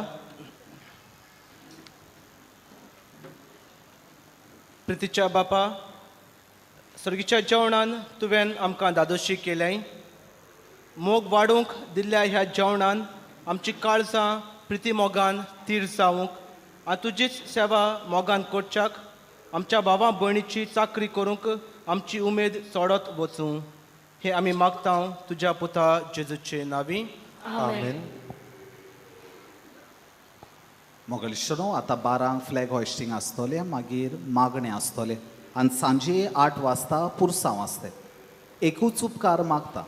प्रितीच्या बापा, सर्गीच्या जेवणान तुवें आमकां दादोशी केलें. मोग वाडूंक दिल्ल्या ह्या जेवणान आमची काळजां प्रिती मोगान तीर जावंक आनी तुजीच सेवा मोगान करच्याक आमच्या भावा भयणीची चाकरी करूंक आमची उमेद चडत वचूं, हें आमी मागता तुज्या पुता जेजूचे नांवी. आमेन. मोगलिश्वरो आतां 12 फ्लॅग हॉयस्टिंग आसतलें, मागीर मागणें आसतलें आनी सांजे 8 वाजता पुरसांव आसतलें. एकूच उपकार मागता,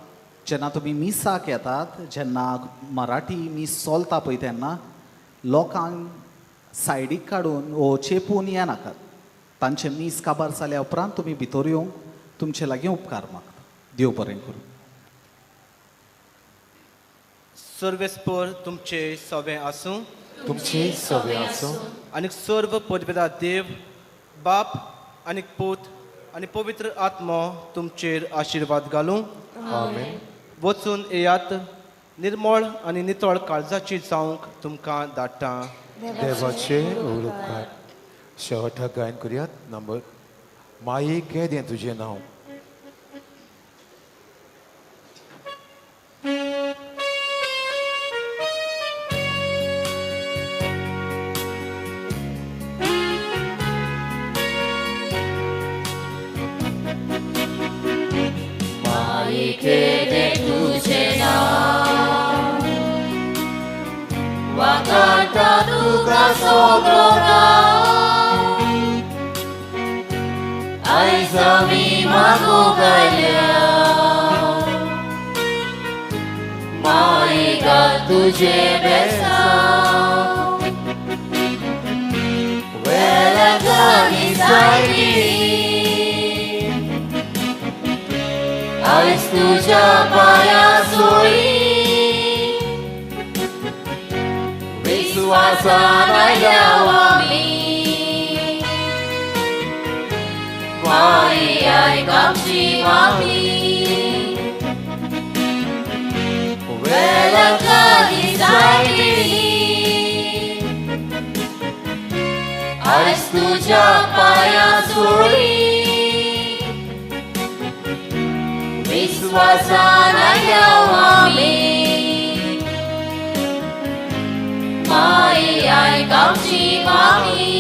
जेन्ना तुमी मिसाक येतात, जेन्ना मराठी मीस चलता पळय तेन्ना लोकांक सायडीक काडून वो चेपून येनाकात. तांचें मीस काबार जाल्या उपरांत तुमी भितर येवंक तुमचे लागीं उपकार मागता. देव बरें करूं. सर्वेस्पर तुमचे सवें आसूं. तुमचे सवें आसूं. आनी सर्व पदवेदा देव बाप आनी पूत आनी पवित्र आत्मो तुमचेर आशिर्वाद घालूं. आमेन. वचून येयात, निर्मळ आनी नितळ काळजाची जावंक तुमकां धाडटा. देवाचे उपकार. शेवटाक गायन करुयात नंबर माई केदें तुजें नांव. तुझे बेसांव वेलगानी सायबी आयज तुज्या पांया सोयी विस्वासान आयल्या. आयक आमची मागणी वेलंकनी सायबिणी आयज तुज्या पांयां सुळी विश्वासान आयल्या आमी माई आयक आमची मागणी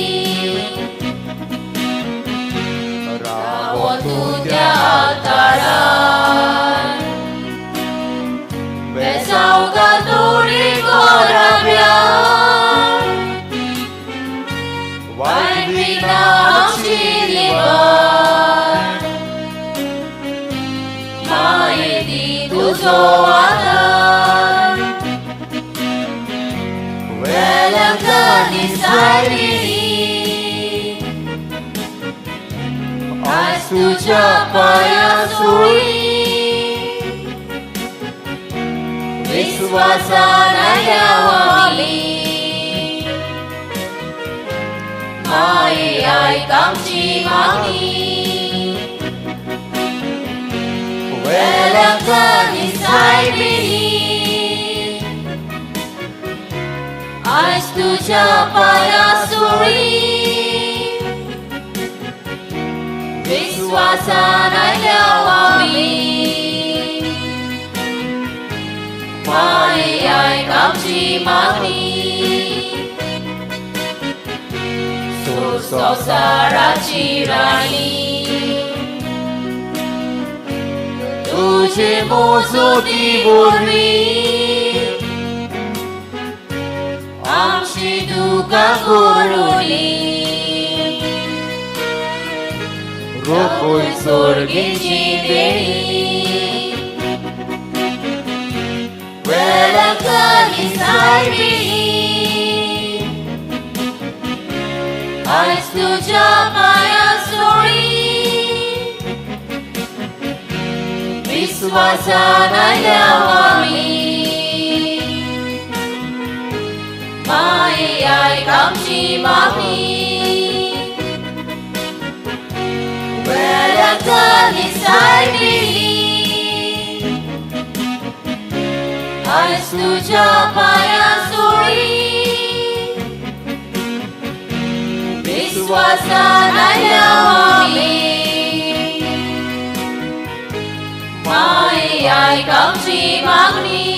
रावो तूं त्या आल्तारार बेसांव घालून कोराब्यार वायट विघ्नां आमची निवार माये दी तुजो आदार वेलंकनी सायबिणी आयज तुज्या पांयां सुळी विश्वासान आयल्या आमी माये आयक आमची मागणी वेलंकनी सायबिणी आयज तुज्या पांयां सुळी विश्वासान आयल्या आमी माये आयक आमची मागणी संवसाराची राणी तुझे मोजोती वरवीं आमची दुकां करुणी रोखय सोर्गीची देणी वेलंकनी सायबिणी आयज तुज्या पांयां सुळी विश्वासान आयल्या आमी माये आयक आमची मागणी वेलंकनी सायबिणी आयज तुज्या पांयां सुळी विश्वासान आयल्या आमी माये आयक आमची मागणी.